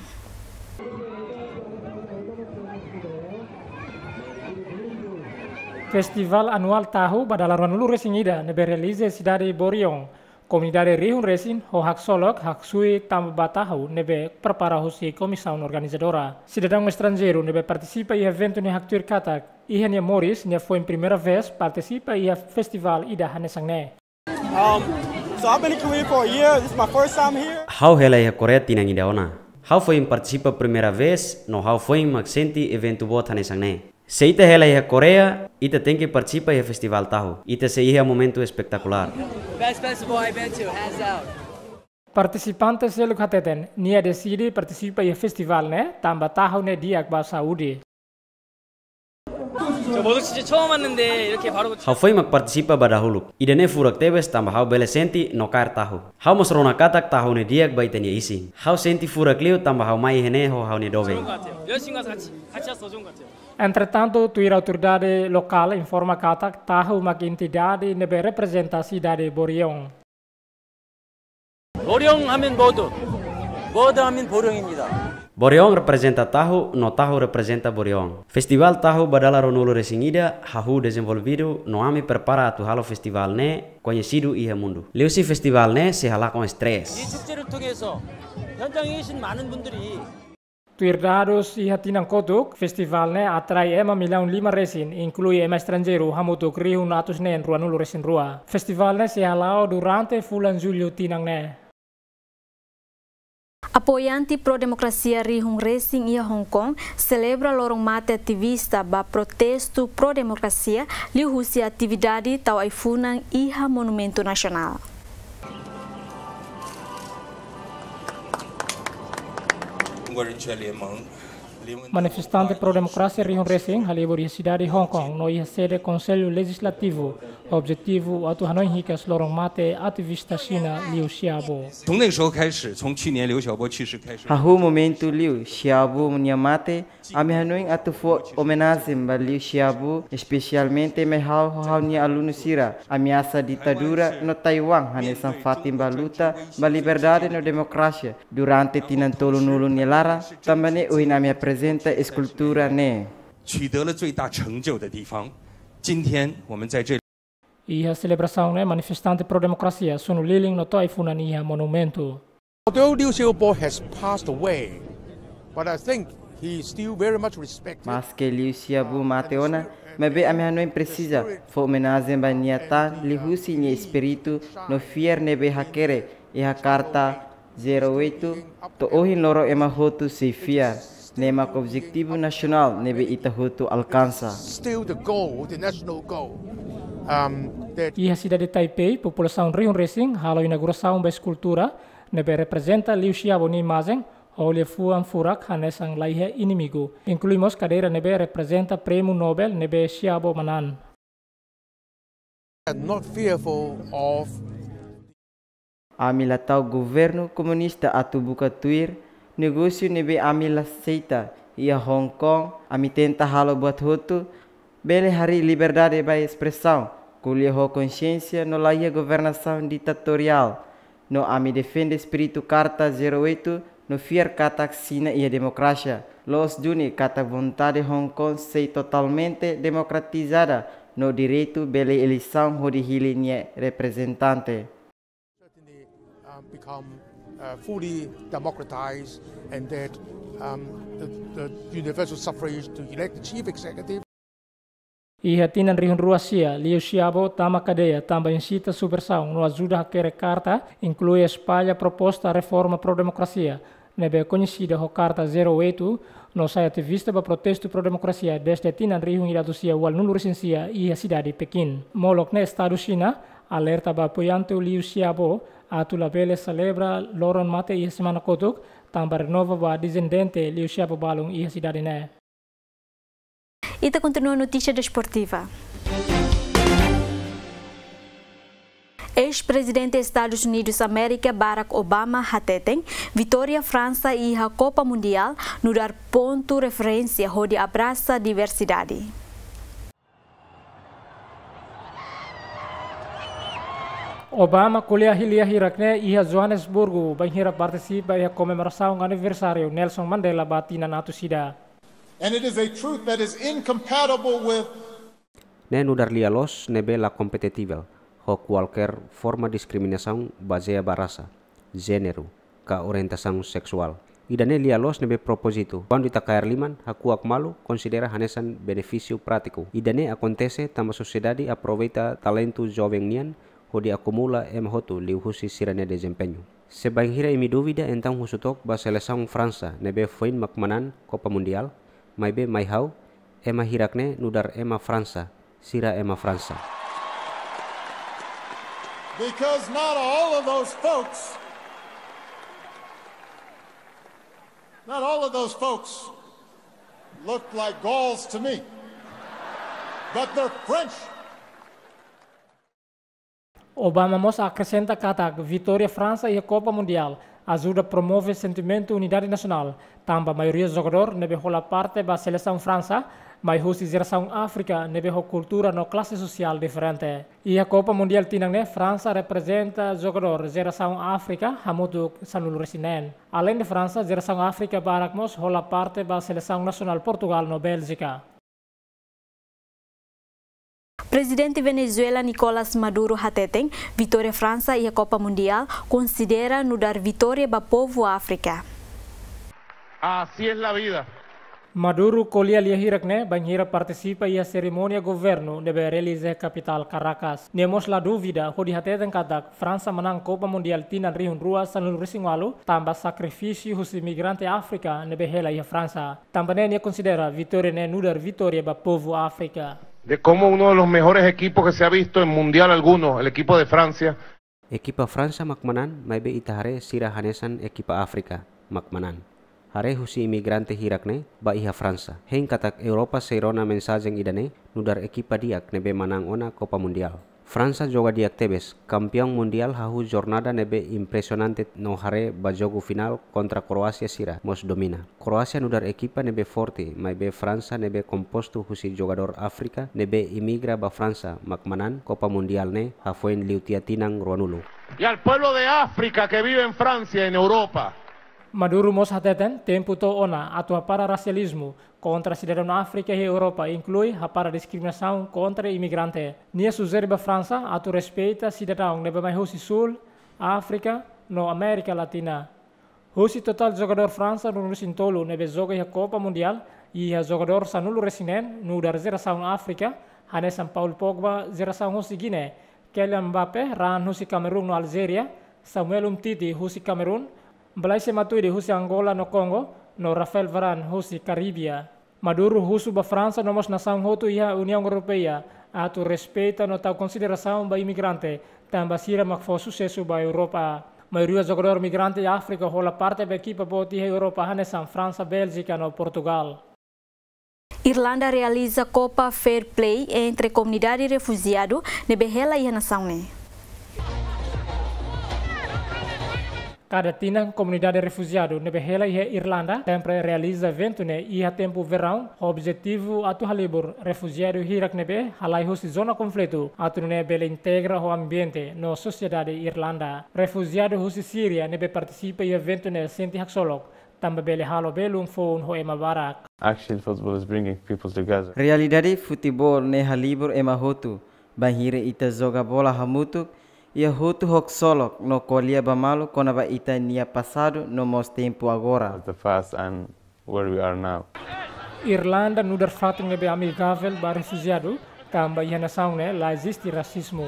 Festivál Anuál Tahu ba dala ruanulu resin ida ne'ebé realiza iha sidade Boryong. Komunidade rihun resin ho haksolok, haksoit tanba tahu ne'ebé prepara husi komisaun organizadora. Sidadaun estranjeiru ne'ebé partisipa iha eventu ne'e haktuir katak iha nia moris, nia foin primeira vez partisipa iha festivál ida hanesan ne'e. Um, so I've been in Korea for a year. This is my first time here. Ha'u hela iha Koreia tinan ida ona. Ha'u foin partisipa primeira vez, no ha'u foin mak sente eventu boot hanesan ne'e. Se ita hela iha Koreia, ita tenke partisipa iha Festivál Tahu. Ita sei iha momentu espetakulár. Best festival I've been to, hands down. Partisipante seluk hateten, nia deside partisipa iha festivál ne'e, tanba tahu ne'e di'ak ba saúde. 저 모두 진짜 처음 왔는데 이렇게 바로 Ha'u foin mak partisipa ba dahuluk. Ida-ne'e furak tebes tanba ha'u bele sente no kaer tahu. Ha'u mós rona katak tahu ne'e di'ak ba ita-nia isin. Ha'u sente furak liu tanba ha'u mai iha ne'e ho ha'u-nia doben. 좋은 것 같아요. 여자친구가 같이 같이 와서 더 좋은 것 같아요. Entretantu, tuir autoridade lokál informa katak tahu mak identidade ne'ebé reprezenta sidade Boryong. 보령 하면 모두, 모두 하면 보령입니다. Boryong reprezenta tahu, no tahu reprezenta Boryong. Festivál Tahu ba dala ruanulu resin ida hahú dezenvolvidu, no ami prepara atu halo festivál ne'e koñesidu iha mundu. Liuhusi festivál ne'e sei halakon estrés. 이 축제를 통해서 현장에 계신 많은 분들이 Tuir dadus iha tinan kotuk, festivál ne'e atrai ema millaun lima resin, inklui ema estranjeiru hamutuk rihun atus neen ruanulu resin rua. Festivál ne'e sei hala'o durante fulan Jullu tinan ne'e. Apoiante pro-demokrasia rihun resin iha Hong Kong selebra loron mate ativista ba protestu pro-demokrasia liuhusi atividade tau ai-funan iha Monumentu Nasionál. Manifestante pro-demokrasia rihun resin halibur iha sidade Hong Kong no iha sede Konsellu Lejizlativu, objetivu atu hanoin hikas loron mate ativista Xina Liu Xiaobo. 从那时候开始，从去年刘晓波去世开始， Hahú momentu Liu Xiaobo nia mate, ami hanoin atu fó omenajen ba Liu Xiaobo, espesialmente mai ha'u ho ha'u-nia alunu sira, ameasa ditadura no Taiwan hanesan fatin ba luta ba liberdade no demokrasia durante tinan tolunulu nia laran, tanba ne'e ohin ami aprezenta eskultura ne'e. 取得了最大成就的地方。今天我们在这里 Iha selebrasaun ne'e, manifestante pro-demokrasia sunu lilin no tau ai-funan iha monumentu. Although Liu Xiaobo has passed away, but I think he is still very much respected. Maske Liu Xiaobo mate ona, maibé ami hanoin presiza fó omenajen ba nia tan liuhusi nia espíritu no fiar ne'ebé hakerek iha Karta zero oito, to'o ohin loron ema hotu sei fiar. Ne'e mak objetivu nasionál ne'ebé ita hotu alkansa. Still the goal, the national goal. Um, that Iha sidade Taipei, populasaun rihun resin halo inaugurasaun ba eskultura ne'ebé reprezenta Liu Xiaobo nia imajen, ho liafuan furak hanesan laiha inimigu. Inklui mós kadeira ne'ebé reprezenta Prémiu Nobel ne'ebé Xiaobo manán. Not fearful of Ami la tau governu komunista atu buka tuir negósiu ne'ebé ami la aseita. Iha Hong Kong, ami tenta halo buat hotu, bele harii liberdade ba espresaun, ko'alia ho konxiénsia no laiha governasaun ditatoriál. No ami defende espíritu Karta zero oito, no fiar katak Xina iha demokrasia. Loos duni katak vontade Hong Kong sei totalmente demokratizada, no direitu bele eleisaun hodi hili nia reprezentante. Certainly, um, become, uh, fully democratized, and that, um, the, the universal suffrage to elect the chief executive. Iha tinan rihun rua sia, Liu Xiaobo tama kadeia tanba insita subversaun no ajuda hakerek karta, inklui espalla proposta reforma pro-demokrasia ne'ebé koñesida ho Karta zero oito, no sai ativista ba protestu pro-demokrasia dezde tinan rihun ida atus sia ualunulu resin sia iha sidade Pekin. Molok ne'e Estadu Xina alerta ba apoiante Liu Xiaobo atu labele selebra loron mate iha semana kotuk, tanba renova ba dezendente liu xefe balun iha sidade ne'e. Ita kontinua notísia desportiva. Eis-prezidente Estadus Unidus Amérika, Barack Obama, hateten vitória Fransa iha Kopa Mundiál nu'udar pontu referénsia hodi abrasa diversidade. Obama ko'alia lia hirak-ne'e iha Joanesburgu, bainhira partisipa iha komemorasaun aniversáriu Nelson Mandela ba tinan atus ida. And it is a truth that is incompatible with Ne'e nu'udar lia-loos ne'ebé la kompativel ho kualkér forma diskriminasaun bazeia ba rasa, jéneru, ka orientasaun seksuál. Ida-ne'e lia-loos ne'ebé propózitu, kuandu ita kaer liman, hakuak malu, konsidera hanesan benefísiu prátiku. Ida-ne'e akontese tanba sosiedade aproveita talentu joven nian, hodi akumula ema hotu liuhusi sira-nia dezempeñu. Se bainhira imi dúvida, entaun husu took ba selesaun Fransa, ne'ebé foin mak manán Kopa Mundiál, maibé mai ha'u, ema hirak-ne'e nu'udar ema Fransa, sira ema Fransa. Because not all of those folks, not all of those folks looked like Gauls to me, but they're French. Obama mós akresenta katak vitória Fransa iha Kopa Mundiál ajuda promove sentimentu unidade nasionál, tanba maioria jogadór ne'ebé hola parte ba selesaun Fransa mai husi jerasaun Áfrika ne'ebé ho kultura no klase sosiál diferente. Iha Kopa Mundiál tinan ne'e, Fransa reprezenta jogadór jerasaun Áfrika hamutuk sanulu-resin-neen. Aleinde Fransa, jerasaun Áfrika barak mós hola parte ba selesaun nasionál Portugál no Béljika. Prezidente Venezuela Nicolás Maduro hateten vitória Fransa iha Kopa Mundiál konsidera nu'udar vitória ba povu Áfrika. Así es la vida. Maduro ko'alia lia hirak-ne'e bainhira partisipa iha serimónia governu ne'ebé realiza iha kapitál Caracas. Nia mós la dúvida hodi hateten katak Fransa manán Kopa Mundiál tinan rihun rua sanulu-resin-ualu tanba sakrifísiu husi imigrante Áfrika ne'ebé hela iha Fransa. Tanba ne'e nia konsidera vitória ne'e nu'udar vitória ba povu Áfrika. De cómo uno de los mejores equipos que se ha visto en mundial alguno, el equipo de Francia. Ekipa Fransa mak manán, maibé ita haree sira hanesan ekipa Áfrika mak manán. Haree husi imigrante hirak-ne'e ba iha Fransa. Hein katak Europa sei rona mensajen ida-ne'e nu'udar ekipa di'ak ne'ebé manán ona Kopa Mundiál. Fransa joga di'ak tebes, kampiaun mundiál hahú jornada ne'ebé impresionante no haree ba jogu finál kontra Kroásia sira mós domina. Kroásia nu'udar ekipa ne'ebé forte, maibé Fransa ne'ebé kompostu husi jogadór Áfrika ne'ebé imigra ba Fransa mak manán Kopa Mundiál ne'e hafoin liu tiha tinan ruanulu. Y al pueblo de África que vive en Francia, en Europa. Maduro mós hateten tempu to'o ona atu hapara rasializmu kontra sidadaun Áfrika iha Europa, inklui hapara diskriminasaun kontra imigrante. Nia sujere ba Fransa atu respeita sidadaun ne'ebé mai husi Súl, Áfrika no Amérika Latina. Husi totál jogadór Fransa ruanulu-resin-tolu ne'ebé joga iha Kopa Mundiál, iha jogadór sanulu-resin-neen nu'udar jerasaun Áfrika, hanesan Paul Pogba, jerasaun husi Giné, Kylian Mbappé, raan husi Kamerun no Aljéria, Samuel Umtiti husi Kamerun, Blaise Matuidi husi Angola no Kongo, no Raphaël Varane husi Karibia. Maduro husu ba Fransa no mós nasaun hotu iha Uniaun Europeia atu respeita no tau konsiderasaun ba imigrante, tanba sira mak fó susesu ba Europa. Maioria jogadór migrante Áfrika hola parte ba ekipa boot iha Europa hanesan Fransa, Béljika no Portugál. Irlanda realiza Copa Fair Play entre komunidade refujiadu ne'ebé hela iha nasaun ne'e. Kada tinan, komunidade refujiadu ne'ebé hela iha Irlanda sempre realiza eventu ne'e iha tempu veraun, ho objetivu atu halibur refujiadu hirak ne'ebé halai husi zona konflitu, atu nune'e bele integra ho ambiente no sosiedade Irlanda. Refujiadu husi Síria ne'ebé partisipa iha eventu ne'e sente haksolok, tanba bele halo belun foun ho ema barak. Actually, football is bringing people together. Realidade, futeból ne'e halibur ema hotu. Bainhira ita joga bola hamutuk, ita hotu haksolok no ko'alia ba malu kona-ba ita-nia pasadu no mós tempu agora. Of the past and where we are now. Irlanda nu'udar fatin ne'ebé amigavel ba refujiadu, tanba iha nasaun ne'e la eziste rasizmu.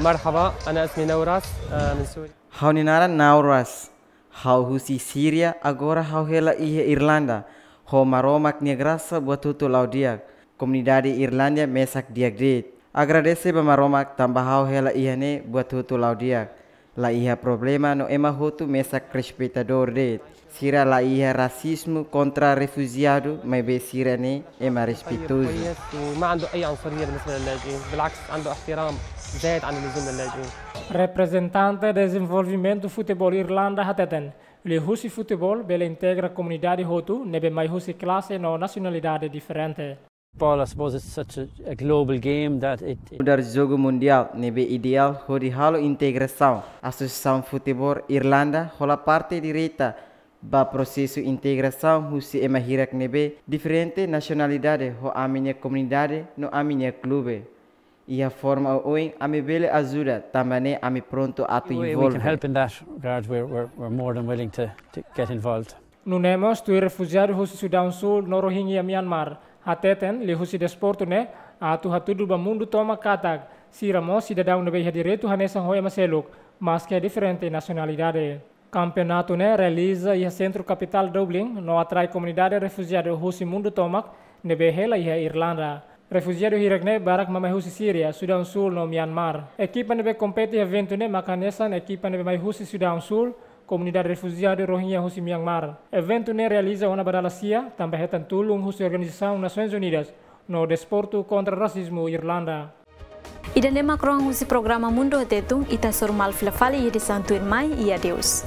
مرحبا، أنا اسمي نوراس، آه، من سوريا. Ha'u-nia naran Nauras. Ha'u husi Síria, agora ha'u hela iha Irlanda. Ho Maromak nia grasa buat hotu la'o di'ak. Komunidade Irlanda mesak di'ak de'it. Agradese ba Maromak tanba ha'u hela iha ne'e buat hotu la'o di'ak. La iha problema no ema hotu mesak respeitadór de'it. Sira la iha rasizmu kontra refujiadu, maibé sira-ne'e ema respeitozu. Reprezentante Dezenvolvimentu Futeból Irlanda hateten, liuhusi futeból bele integra komunidade hotu ne'ebé mai husi klase no nasionalidade diferente. Football, I suppose, is such a, a global game that it, it Nu'udar jogu mundiál ne'ebé ideál hodi halo integrasaun. Asosiasaun futeból Irlanda hola parte direta ba prosesu integrasaun husi ema hirak ne'ebé diferente nasionalidade ho ami-nia komunidade no ami-nia klube. Iha forma oioin ami bele ajuda, tanba ne'e ami prontu atu envolve. Help in that regard, we're, we're, we're more than willing to, to get involved. Nune'e mós tuir refujiadu husi Sudaun Súl no Rohingya Myanmar hateten, liuhusi desportu ne'e atu hatudu ba mundu tomak katak sira mós sidadaun ne'ebé iha direitu hanesan ho ema seluk, maske diferente nasionalidade. Kampeonatu ne'e realiza iha sentru kapitál Dublin no atrai komunidade refujiadu husi mundu tomak ne'ebé hela iha Irlanda. Refujiadu hirak ne'e barak mak mai husi Síria, Sudaun Súl no Myanmar. Ekipa ne'ebé kompete iha eventu ne'e mak hanesan ekipa ne'ebé mai husi Sudaun Súl, komunidade refujiadu Rohingya husi Myanmar. Eventu ne'e realiza ona ba dala sia, tanba hetan tulun husi Organizasaun Nasoins Unidas no Desportu Kontra Rasizmu Irlanda. Ida-ne'e mak kroan husi programa Mundu ho Tetun, ita hasoru malu fila fali iha edisaun tuirmai, i adeus.